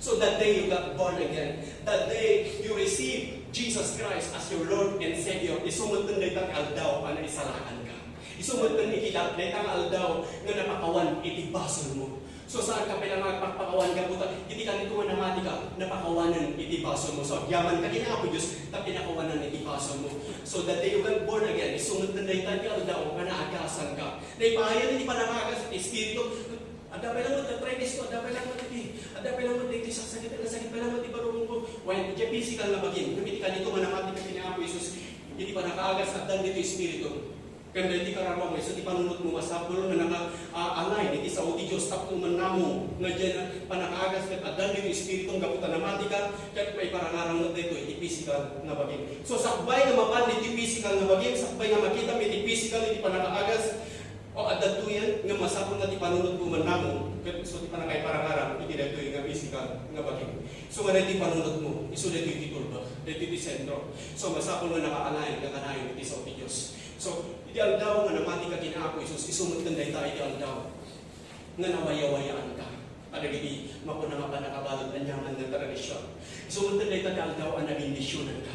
So the day you got born again, the day you receive Jesus Christ as your Lord and Savior, isu metten dayta ti aldaw a naisalakanka. Isu metten iti da-, dayta nga aldaw nga napakawan iti basolmo. So, saanka pay la nga agpakpakawan gapu ta iti kanito nga namatika, napakawanen iti basolmo. So, agyamanka ken Apo Dios ta pinakawanen iti basolmo. So, the day you got born again, isu metten dayta ti aldaw nga naagasanka. Naipaayen iti pannakaagas ti Espiritu. Adda pay laeng met arthritis ko, adda pay laeng met iti, adda pay laeng met iti sakit, sakit pay laeng met ti barukongko. Wen, iti physical nga bagim, ngem iti kanito nga namati ken ni Apo Jesus, iti pannakaagas, addan ditoy Espiritu. Ken daytoy kararua, isu ti panunotmo, masapul nga naka-, a-, align iti sao ti Dios tapno umannamong nga diay pannakaagas ket addan ditoy espiritum gapu ta namatika, ket maiparangarang met daytoy iti pisikal nga bagim. So, sakbay nga mapan iti pisikal nga bagim, sakbay nga makitam iti pisikal iti pannakaagas, o adda daytoyen nga masapul nga ti panunotmo umannamong, ket isu ti pannakaiparangarang iti daytoy nga pisikal nga bagim. So, nga daytoy panunotmo, isu daytoy ti tulbek, daytoy ti sentro. So, masapul nga naka-align, nga kanayon iti sao ti Dios. So, iti aldaw nga namatika ken Apo Jesus, isu met ken dayta iti aldaw nga nawayawayaanka kadagiti mapuna nga pannakabalud aniaman nga tradision. Isu met ken dayta ti aldaw a nabendisionanka.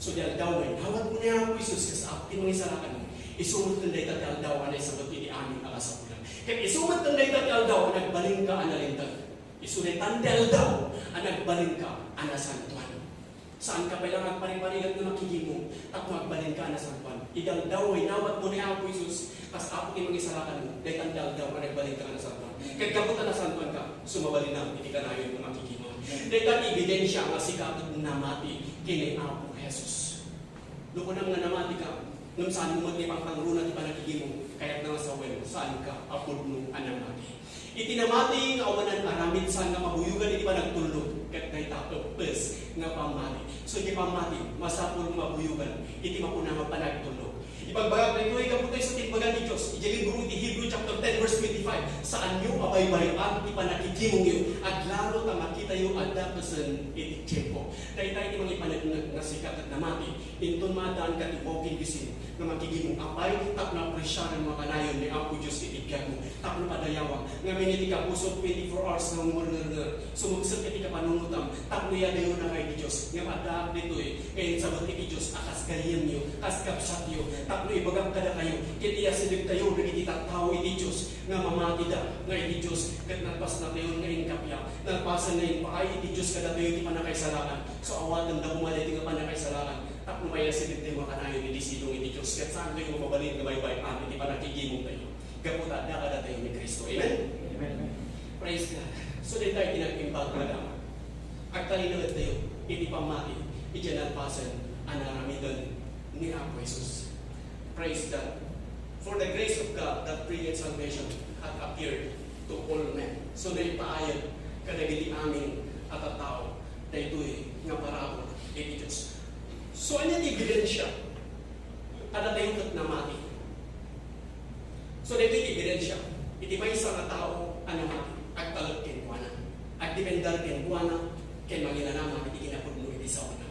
So, di aldaw nga inawatmo ni Apo Jesus kas Apo ti Mangisalakanmo, isu met ken dayta ti aldaw a naisabut iti amin a kasapulan. Ket isu met ken dayta ti aldaw a nagbalinka a nalinteg. Isu daytan ti aldaw a nagbalinka a nasantoan. Saanka pay la nga agpariparigat nga makigimong tapno agbalinka a nasantoan. Idi aldaw nga inawatmo ni Apo Jesus kas Apo ti Mangisalakanmo, daytan ti aldaw a nagbalinka a nasantoan. Ket gapu ta nasantoanka, so mabalinak iti kanayon nga makigimong. Dayta ti ebidensia nga sika ket namati ken ni Apo Jesus. No kunam nga namatika, ngem saanmo met nga ipangpangruna ti pannakigimong, kayatna nga sawen, saanka a pudno a namati. Iti namati nga awanan aramid, saan nga mabuyogan iti panagtulnog, ket dayta eppes nga pammati. So, iti pammati, masapul nga mabuyogan iti mapuna nga panagtulnog. Ipagbagak daytoy gapu ta isu ti imbaga ti Dios idiay libro iti Hebreo chapter ten, verse twenty-five, "Saanyo a baybay-an ti pannakigimongyo, aglalo ta makitayo a dakesen iti tiempo." Dayta iti mangipaneknek nga sika ket namati, inton maaddaanka ti walking vision nga makigimong apay tapno apresiaren mo a kanayon ni Apo Dios iti biagmo, tapno padayawam ngamin iti kapuso twenty-four hours nga umerngernger, sumekset iti kapanunotam, tapno iyadayonaka iti Dios. Ngem addaak ditoy nga insabet iti Dios a kas gayyemyo, kas kabsatyo, tapno ibagak kadakayo ket iyasidegtayo dagiti tattao iti Dios nga mamatida nga iti Dios ket nalpasnatayon nga inkappia, nalpasen nga impaay iti Dios kadatayo ti pannakaisalakan. So, awatenda koma daytoy nga pannakaisalakan tapno maiyasidegtayo nga kanayon iti sidong iti Dios ket saantayo mabalin nga baybay-an iti pannakigimongtayo gapu ta adda kadatayo ni Cristo. Amen? Amen. Praise God. So, dayta iti nag-impact nga dama. Agtalinaedtayo iti pammati iti nalpasen a naaramidan ni Apo Jesus. Praise God. For the grace of God that bringeth salvation hath appeared to all men. So, naipaayag kadagiti amin a tattao daytoy nga parabol iti Dios. So, ania ti ebidensia a datayo ket namati? So, daytoy ti ebidensia iti maysa nga tao a namati, agtalek kenkuana, agdependar kenkuana, ken manginanama iti kinapudno iti saona.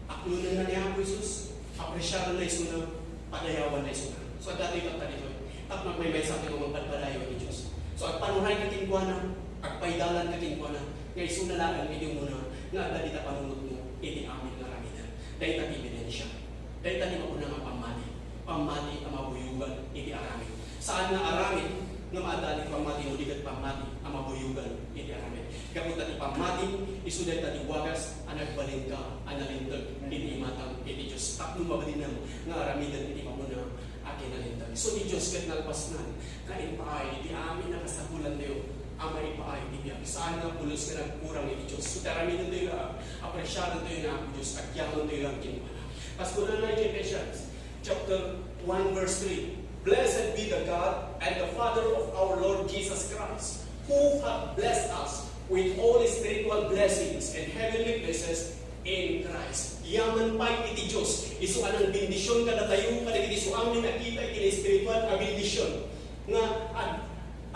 Aknonenna ni Apo Jesus, apresiarenna isuna, padayawanna isuna. So, adda toy tatta ditoy. Tapno agmaymaysa ti mangpadpadayaw iti Dios. So, agpanurayka kenkuana, agpaidalanka kenkuana, nga isuna laeng iti umuna nga adda dita panunotmo iti amin nga aramiden. Dayta ti ebidensia. Dayta ti mapuna nga pammati. Pammati a mabuyogan iti aramid. Saan nga aramid nga maaddaan iti pammati no di ket pammati a mabuyogan iti aramid. Gapu ta ti pammati, isu dayta ti wagas a nagbalinka a nalinteg iti imatang iti Dios. Tapno mabalinem nga aramiden iti mapuna a kinalinteg. So, ti Dios ket nalpasnan nga impaay iti amin a kasapulantayo a maipaay iti biag. Saan nga pulos nga nagkurang iti Dios. So, ti aramidentayo laeng, apresiarentayo ni Apo Dios, agyamaentayo laeng kenkuana. Kas kunana iti Ephesians chapter one, verse three, "Blessed be the God and the Father of our Lord Jesus Christ, who hath blessed us with all spiritual blessings and heavenly places in Christ." Yaman pay iti Dios, isu a nangbendision kadatayo, kadagiti isu amin a kita iti espiritual a bendision nga ad-,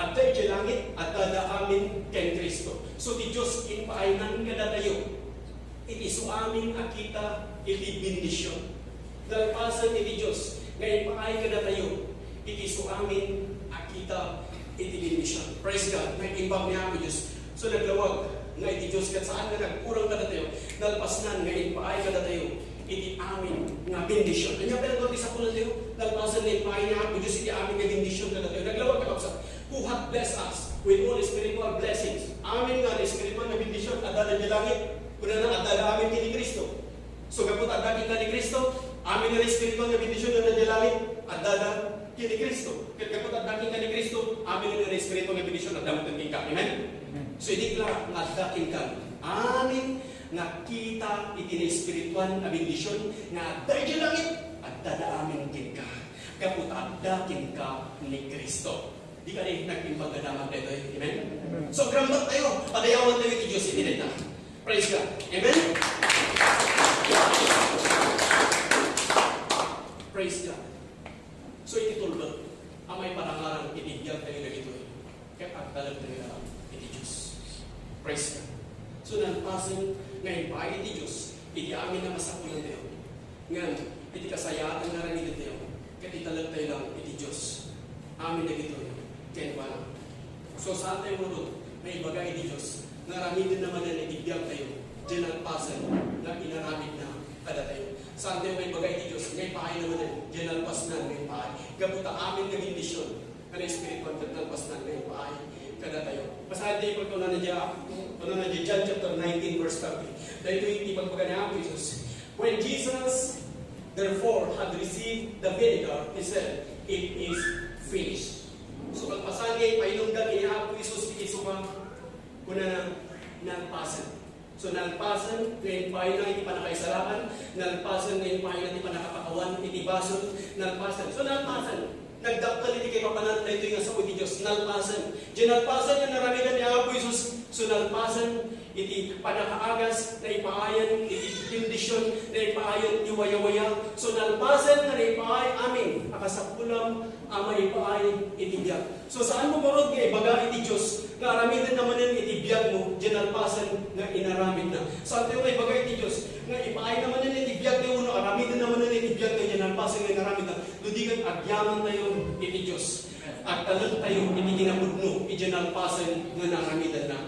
adda idiay langit, adda amin ken Cristo. So, ti Dios impaaynan kadatayo iti isu amin a kita iti bendision. Nalpasen iti Dios nga impaay kadatayo iti isu amin a kita iti bendision. Praise God. Naimbag ni Apo Dios. So, naglawag nga iti Dios ket saan nga nagkurang kadatayo. Nalpasnan nga impaay kadatayo iti amin nga bendision. Ania pay laeng ti sapulantayo? Nalpasen nga impaay ni Apo Dios iti amin nga bendision kadatayo. Naglawag, kakabsat, "Who hath blessed us with all spiritual blessings." Amin nga espiritual nga bendision, adda idiay langit. Kunana, adda amin ken ni Cristo. So, gapu ta adda kenka ni Cristo, amin nga espiritual nga bendision nga adda idiay langit, adda ken ni Cristo. Ket gapu ta adda kenka ni Cristo, amin nga espiritual nga bendision, adda met kenka. Amen? Amen. So, idi kla nga adda kenka amin nga kita iti espiritual nga bendision nga adda idiay langit, adda amin kenka. Gapu ta adda kenka ni Cristo. Di kadi nag-imbag nga damag daytoy? Amen? Amen. So, agrambat tayo, padayawan tayo ti Diyos iti dayta. Praise God. Amen? Praise God. So, iti tulbek, a maiparangarang iti biag tayo dagitoy. Ket agtalek tayo laeng iti Dios. Praise God. So, nalpasen nga impaay iti Dios iti amin a kasapulan tayo. Ngem, iti kasayaatan nga aramiden tayo, ket italek tayo laeng iti Dios. Amin dagitoy, kenkuana. So, saan tayo ngarud nga ibaga iti Dios nga aramiden na manen iti biag tayo, diay nalpasen nga inaramid na kadatayo. Saan tayo nga ibaga iti Dios nga ipaay na manen, diay nalpas na nga ipaay. Gapu ta amin nga bendision, nga espirituan ket nalpas na nga ipaay kadatayo. Basaen tayo pagkunana dia, kunana dia John chapter nineteen, verse thirty. Daytoy iti pagbaga ni Apo Jesus. When Jesus, therefore, had received the vinegar, he said, "It is finished." So, kalpasan nga ipainumda ni Apo Jesus iti suka, kunana, "Nalpasen." So, nalpasen nga impaayna iti pannakaisalakan, nalpasen nga impaayna ti pannakapakawan iti basol, nalpasen. So, nalpasen. Nagdakkel iti kaipapanan daytoy nga sao iti Dios, nalpasen. Diay nalpasen nga naramidan ni Apo Jesus. So, nalpasen iti pannakaagas, naipaayan iti bendision, naipaayan ti wayawaya. So, nalpasen nga naipaay amin a kasapulam a maipaay iti biag. So, saanmo ngarud nga ibaga iti Dios nga aramiden na manen iti biagmo, diay nalpasen nga inaramidna. Saantayo nga ibaga iti Dios nga ipaay na manen iti biagtayo wenno aramiden na manen iti biagtayo, diay nalpasen nga inaramidna. No di ket agyaman tayo iti Dios. Agtalek tayo iti kinapudno, iti nalpasen nga naramidenna.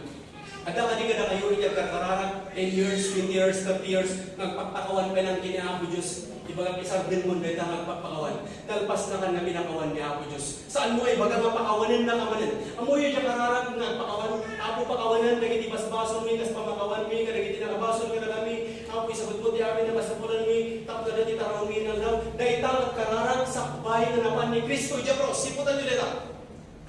Adda kadi kadakayo iti agkarkararag, ten years, twenty years, thirty years, nagpakpakawan pay laeng ken ni Apo Dios. Ibagak, isardengmo dayta nga agpakpakawan. Nalpasnakan nga pinakawan ni Apo Dios. Saanmo nga ibaga nga pakawanennaka manen? Ammoyo diay kararag nga agpakawan? Apo, pakawanen dagiti basbasolmi kas pamakawanmi kadagiti nakabasol kadakami. Apo, isabutmo ti amin a kasapulanmi tapno adda ti tarawmi nga aldaw. Dayta nga agkararag sakbay nga napan ni Cristo idiay krus. Siputanyo dayta.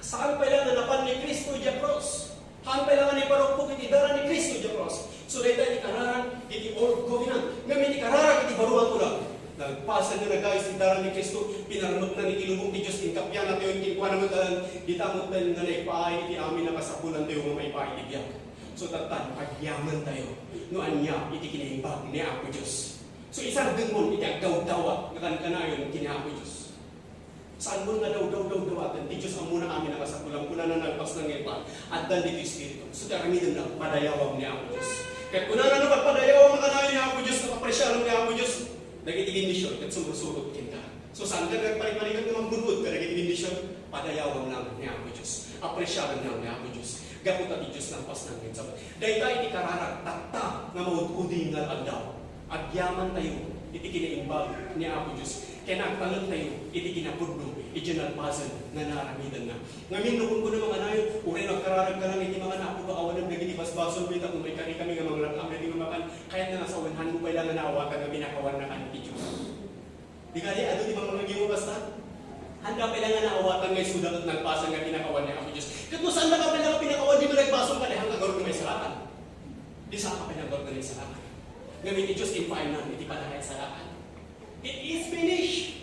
Saan pay laeng nga napan ni Cristo idiay krus. Saan pay laeng nga naiparukpok iti dara ni Cristo idiay krus. So, dayta iti kararag iti Old Covenant. Ngem iti kararag iti baro nga tulag, nalpasen nga nagayus ti dara ni Cristo, pinarmekna iti lubong ti Dios, inkappianna tayo, kenkuana met laeng, dita met laeng nga naipaay iti amin a kasapulantayo nga maipaay iti biag. So, tattan, agyaman tayo no ania iti kinaimbag ni Apo Dios. So, isardengmo iti agdawdawat nga kankanayon ken ni Apo Dios. Saanmo nga dawdawdawdawaten ti Dios, ammona amin a kasapulan, kunana, nalpasna nga ipaay. Addan ditoy Espiritu. So, ti aramidem na, padayawam ni Apo Dios. Ket kunana, no pagpadayawam a kanayon ni Apo Dios, no apresyarem ni Apo Dios, dagiti bendision ket sumursurot kenka. So, saanka nga agpariparigat nga manggun-od kadagiti bendision? Padayawam lang ni Apo Dios. Apresyarem lang ni Apo Dios. Gapu ta ti Dios nalpasna nga insabet. Dayta iti kararag tatta nga maud-udi nga aldaw. Agyaman tayo iti kinaimbag ni Apo Dios, ken agtalek tayo iti kinapudno iti nalpasen nga naaramidenna. Ngamin, no kunkunak nga kanayon, uray no agkararagka lang iti makan, Apo, pakawanem dagiti basbasolmi tapno maikari kami nga manglak-am dagiti nga makan, kayatna nga sawen, hanmo pay la nga naawatan nga pinakawanna kan ti Dios. Di kadi, adu ti bangbangiw basta? Handa pay la nga naawatan nga isuda ket nalpasen nga pinakawan ni Apo Dios. Ket no saannaka pay la nga pinakawan, di man nagbasol ka, di handa ngarud nga maisalakan. Di saanka pay la ngarud nga naisalakan. Ngem iti Dios, impaaynan iti pannakaisalakan. It is finished.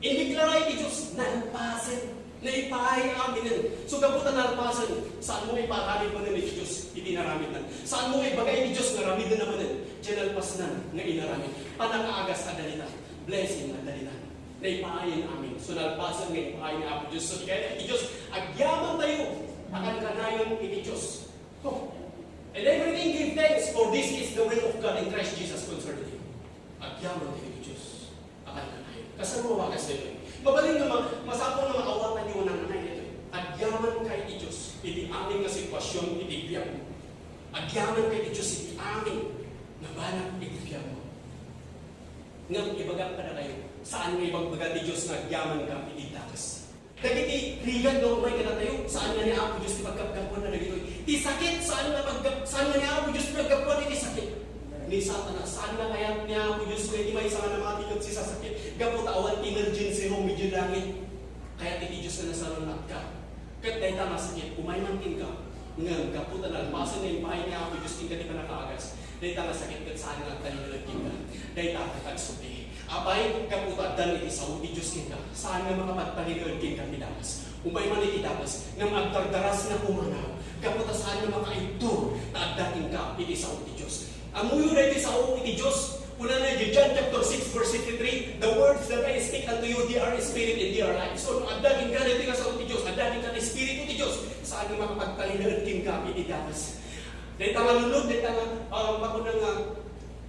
Indeklara iti Dios, nalpasen. Naipaay aminen. So, gapu ta nalpasen, saanmo nga ipaaramid manen iti Dios iti inaramidna. Saanmo nga ibaga iti Dios nga aramiden na manen diay nalpasnan nga inaramid. Pannakaagas a dalitan. Blessing a dalitan. Naipaayen amin. So, nalpasen nga ipaay ni Apo Dios. So, di kayat iti Dios, agyaman tayo a kankanayon iti Dios. Oh. And everything give thanks, for this is the will of God in Christ Jesus concerning you. Agyaman tayo iti Dios. Akan kanay. Kasano nga wagas daytoy? Mabalin nga ma-, masapul nga maawatan yo nga nangnanay daytoy. Agyaman ka iti Dios, iti amin nga sitwasyon iti biag mo. Agyaman ka iti Dios iti amin nga banag iti biag mo. Ngem ibagak kadakayo, saan nga ibagbaga ti Dios nga agyaman ka iti dakes. Dagiti rigat nga umay kadatayo, saan nga ni Apo Dios ti pagkapkapuanna dagitoy. Ti sakit, saan nga pagkap-, saan nga ni Apo Dios ti pagkapuan iti sakit. Ni Satanas, saan nga kayat ni Apo Dios nga iti maysa nga namati ket sisasakit. Gapu ta awan emergency room idiay langit. Kayat iti Dios nga nasarunatka. Ket dayta nga sakit, umay man kenka. Ngem gapu ta nalpasen nga impaay ni Apo Dios kenka ti pannakaagas, dayta nga sakit ket saan nga agtalinaed kenka. Dayta ket agsuti. Apay, gapu ta addan iti sao ti Dios kenka, saan nga makapagtalinaed kenka ti dakes. Umay man iti dakes, ngem agdardaras nga pumanaw, gapu ta saan nga makaibtur ta adda kenka iti sao ti Dios. Ammoyo daytoy sao iti Dios. Kunana iti John chapter six, verse fifty-three, "The words that I speak unto you, they are spirit and they are life." So, no adda kenka daytoy nga sao ti Dios, adda kenka ti Espiritu ti Dios, saan nga makapagtalinaed kenka iti dakes. Dayta nga lunod, dayta nga, ah, makuna nga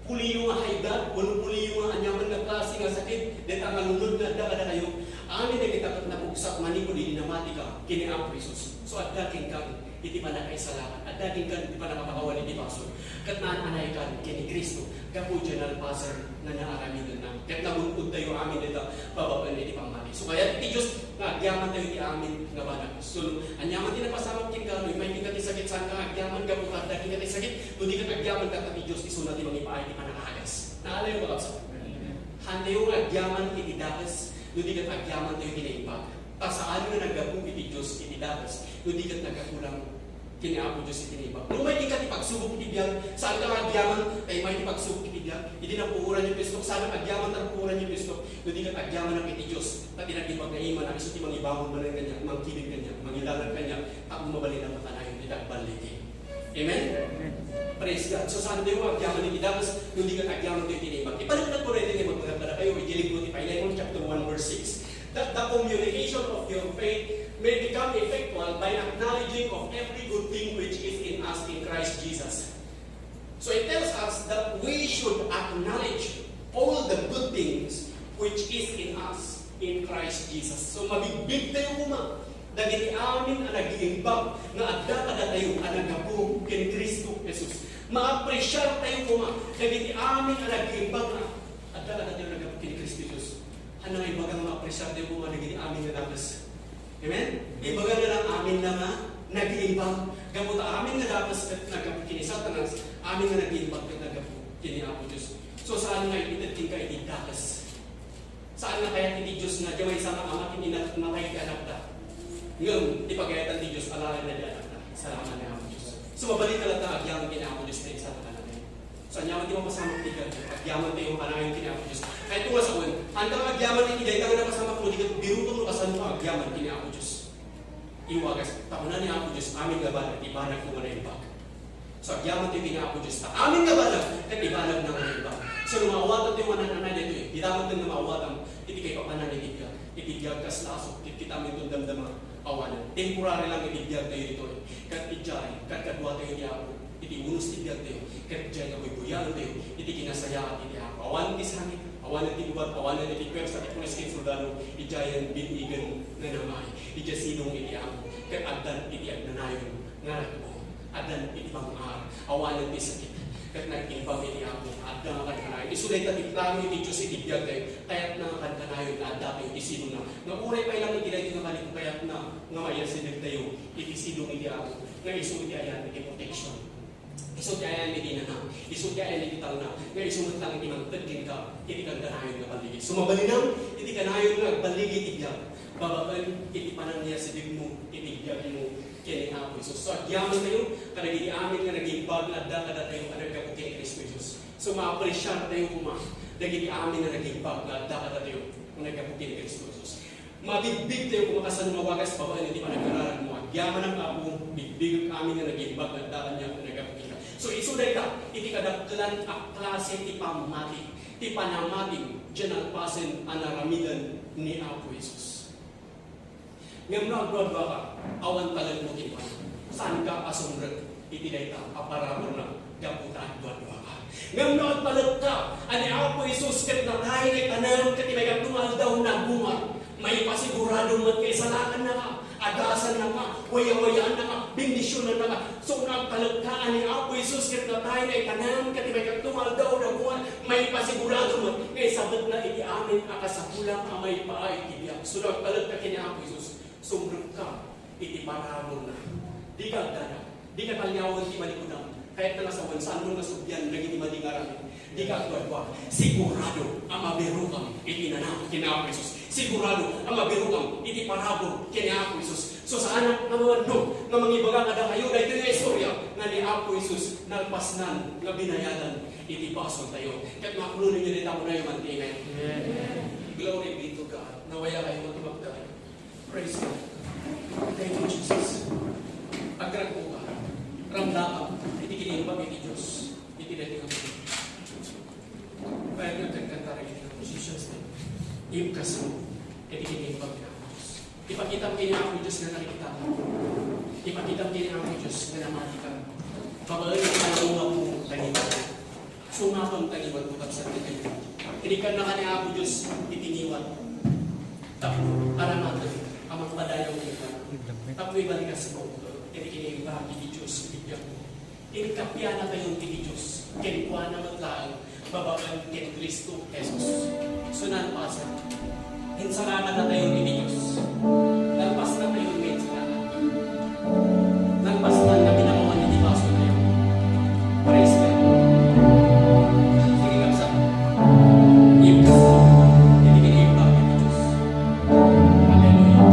puliyo nga high blood, wenno puliyo nga aniaman nga klase nga sakit, dayta nga lunod nga adda kadakayo, amin dagita ket napugsak manipud idi namatika ken ni Apo Jesus. So, adda kenka iti pannakaisalakan, adda kenka iti pannakapakawan iti basol, ket naan-anaykan ken ni Cristo gapu diay nalpasen nga naaramidenna. Ket nagun-odtayo amin dayta babaen iti pammati. So, kayat ti Dios nga agyamantayo iti amin nga banag. So, no aniaman ti napasamak kenka, no immay kenka ti sakit, saan nga agyaman gapu ta adda kenka ti sakit, no di ket agyaman ket ti Dios isuna ti mangipaay ti pannakaagas. Naalayo, kakabsat? Hantayo nga agyaman iti dakes, no di ket agyamantayo iti naimbag. Ta saan nga naggapu iti Dios iti dakes, no di ket naggapu lang ken ni Apo Dios iti naimbag. No umay kenka ti pagsubok iti biag, saan nga agyaman ta immay ti pagsubok iti biag. Idi napuoran ni Cristo, saan nga agyaman ta napuoran ni Cristo, no di ket agyamanak iti Dios. Ta ti nag-imbag nga imana, isu ti mangibangon manen kaniak, mangkibin kaniak, mangilanad kaniak, tapno mabalin a makanayon iti agballigi. Amen? Amen. Praise God. So, saan tayo agyaman iti dakes, no di ket agyamantayo iti naimbag. Ipaneknek ko daytoy nga imbagak kadakayo, iti libro ti Filemon, chapter one, verse six, that the communication of your faith may become effectual by acknowledging of every good thing which is in us in Christ Jesus. So it tells us that we should acknowledge all the good things which is in us in Christ Jesus. So mabigbigtayo koma dagiti amin a nagiimbag nga adda kadatayo a naggapu ken Cristo Jesus. Maapresiartayo koma dagiti amin a nagiimbag nga adda kadatayo a naggapu ken Cristo Jesus. Ania nga ibaga nga maapresiartayo koma dagiti amin nga dakes? Amen? Ibaga nga lang aminna nga nagiimbag. Gapu ta amin nga dakes ket naggapu ken ni Satanas, amin nga nagiimbag ket naggapu ken ni Apo Dios. So, saan nga ited kenka iti dakes? Saan nga kayat iti Dios nga diay maysa nga ama ken ina ket matay ti anakda? Ngem ti pagayatan ti Dios, alaenna ti anakda. Salamat ni Apo Dios. So, mabalin ka latta agyaman ken ni Apo Dios iti maysa nga kanayon. So, ania man ti mapasamak ti biag, agyamantayo kanayon ken ni Apo Dios. Kayatko nga sawen, ania nga agyaman iti dayta nga napasamak, no di ket birutom no kasano nga agyaman ken ni Apo Dios. Iwagas, ta kuna ni Apo Dios, amin nga banag, ti banagko nga naimbag. So, agyamantayo ken ni Apo Dios, ta amin nga banag, ket ti banagna nga naimbag. So, no maawatantayo nga naan-anay daytoy, dita met nga maawatam iti kaipapanan iti biag. Iti biag kas lasok, kitkitamin ti damdama, awanen. Temporary lang iti biagtayo ditoy. Ket idiay, kadkaduatayo ti Apo. Iti unos ti biagtayo, ket diay nga buybuyaentayo iti kinasayaat iti Apo. Awanen ti sakit, awanen ti gubat, awanen iti puersa ti pulis ken soldado, idiayen bin-igen nga namay, idiay sidong iti Apo, ket addan iti agnanayon nga nagbuong. Addan iti pangar, awanen ti sakit, ket nag-imbag iti Apo, adda nga kankanayon. Isu dayta ti plano iti Dios iti biagtayo, kayatna nga kankanayon nga addatayo iti sidongna. Nga uray pay lang iti daytoy nga kankanayon, kayatna nga maiyasidegtayo iti sidong iti Apo, nga isu iti ayan iti protection. Isu ti ayan iti nana, isu ti ayan iti talna, nga isu met lang iti mangted kenka iti kankanayon nga balligi. So, mabalinam iti kanayon nga agballigi iti biag, babaen iti panangiyasidegmo iti biagmo ken ni Apo Jesus. So, agyamantayo kadagiti amin nga nagimbag nga adda kadatayo a naggapu ken ni Cristo Jesus. So, maapresiartayo koma dagiti amin nga nagimbag nga adda kadatayo a naggapu ken ni Cristo Jesus. Mabigbigtayo koma kasano nga wagas babaen iti panagkararagmo. Agyamanak, Apo, bigbigek amin nga nagimbag nga adda kaniak a naggapu kenka. So, isu dayta iti kadakkelan a klase ti pammati, ti panamatim, diay nalpasen a naramiden ni Apo Jesus. Ngem no agduaduaka, awan talekmo kenkuana. Saanka a sumrek iti dayta a parabolna gapu ta agduaduaka. Ngem no agtalekka a ni Apo Jesus ket natayna itanem ket ti maikatlo nga aldaw nagungar, maipasigurado met nga isalakannaka, agasannaka, wayawayaannaka, bendisionannaka. So, no agtalekka a ni Apo Jesus ket natayna itanem ket ti maikatlo nga aldaw nagungar, maipasigurado met nga isabetna iti amin a kasapulam a maipaay iti biag. So, no agtalekka ken ni Apo Jesus, sumrekka iti parabolna. Dika agdanag, dika taliawen ti malikudam. Kayatna nga sawen, saanmo nga sublian dagiti madi nga aramid. Dika agduadua. Sigurado a mabirokam iti nana ken ni Apo Jesus. Sigurado a mabirokam iti parabol ken ni Apo Jesus. So, saanak nga mabannog nga mangibaga kadakayo daytoy nga istorya nga ni Apo Jesus nalpasnan nga binayadan iti basoltayo. Ket makulonen yo dita, kunayo man ti amen. Amen. Glory be to God. Nawaya kayo nga tumagda. Praise God. Thank you, Jesus. Agragpo ka. Ramdam iti kinimbag iti Dios. Iti daytoy nga Kaya nga, kanta iti positions na. Ibkasmo iti kinimbag ni Apo Dios. Ipakitam ken ni Apo Dios nga nakitam. Ipakitam ken ni Apo Dios nga namati ka. Babaen iti pananguwatmo, tangiwatmo. Sungabem, tangiwatmo, kabsat, iti kaniwatmo. Iti kannaka ni Apo Dios iti ngiwat. Tapno aramaten a mangpadayaw kenka. Tapno ibalikasmo iti kinimbag iti Dios iti biagmo. Inkapianatayon iti Dios kenkuana met laeng babaen ken Cristo Jesus. So, nalpasan. Insarakanatayon iti Dios. Nalpasnatayon nga insarakan. Nalpasnan nga pinanguan iti basoltayo. Praise God. Sige, kabsat. Ibkas. Iti kinimbag iti Dios. Hallelujah.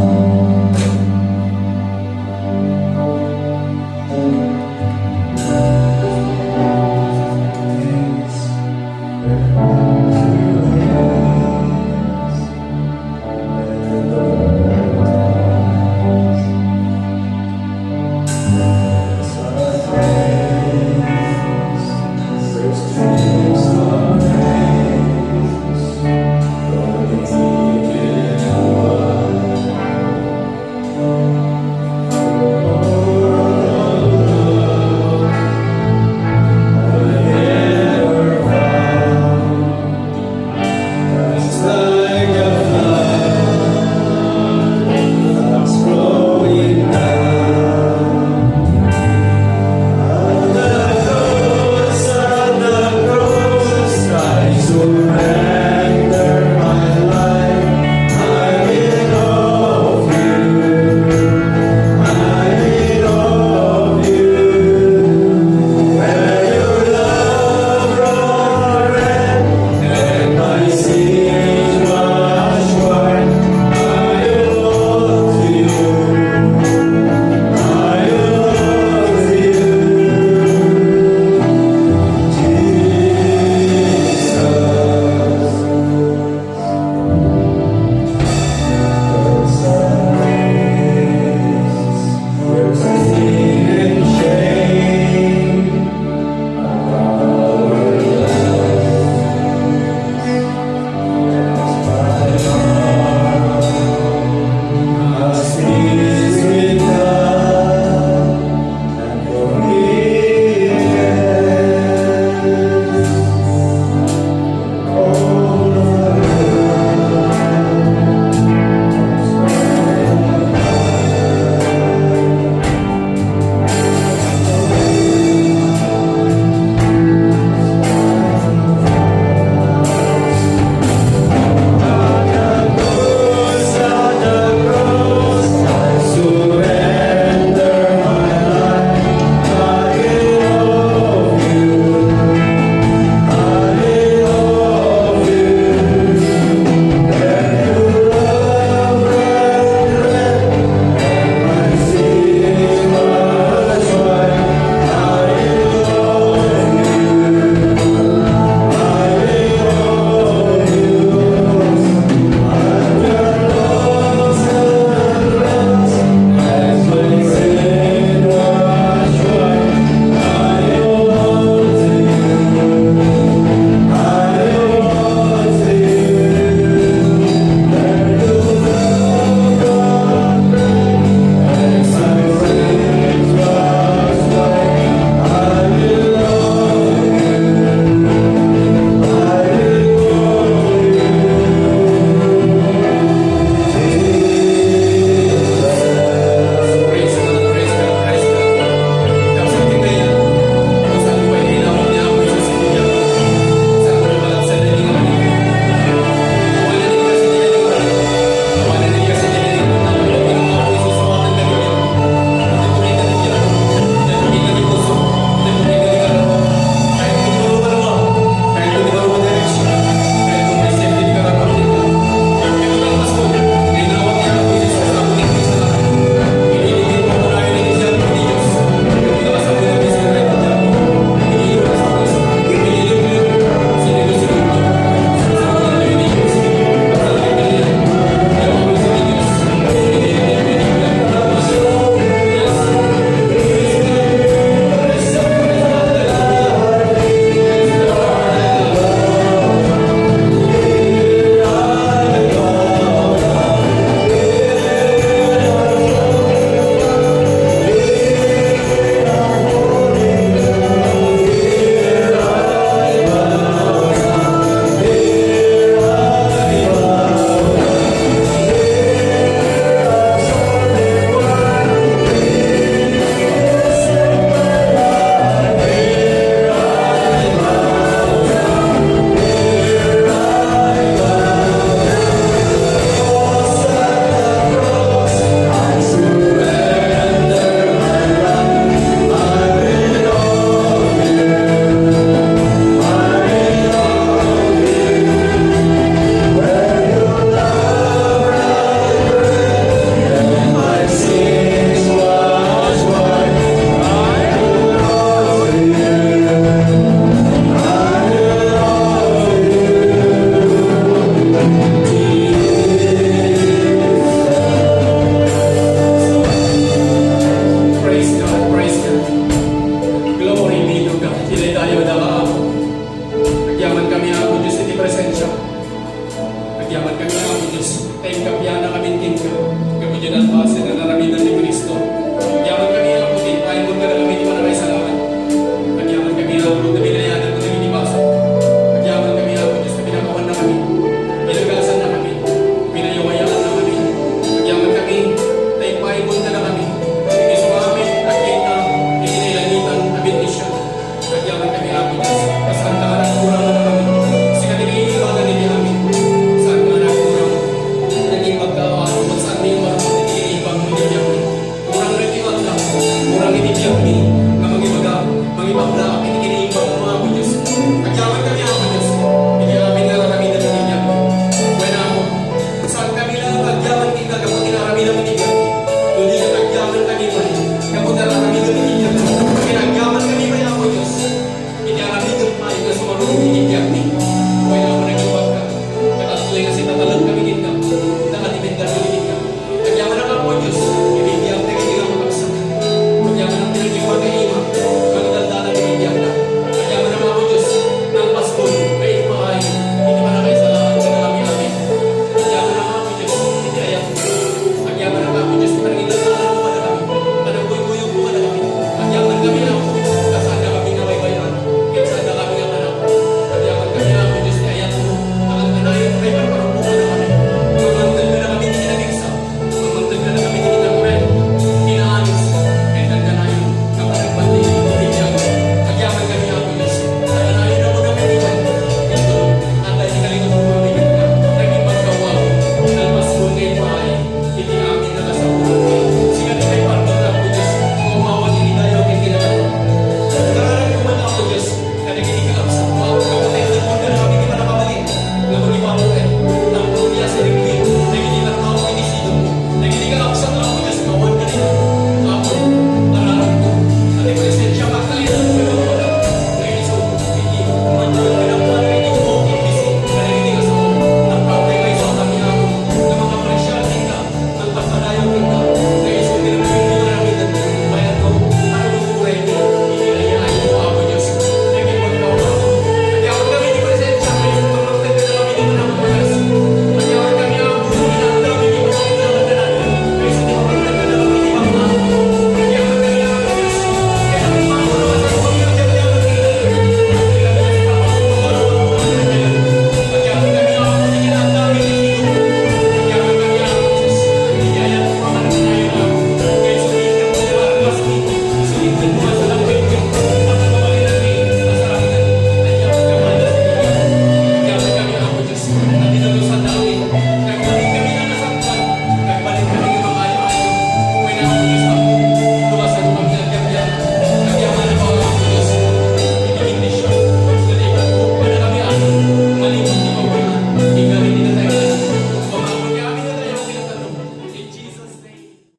Pablo.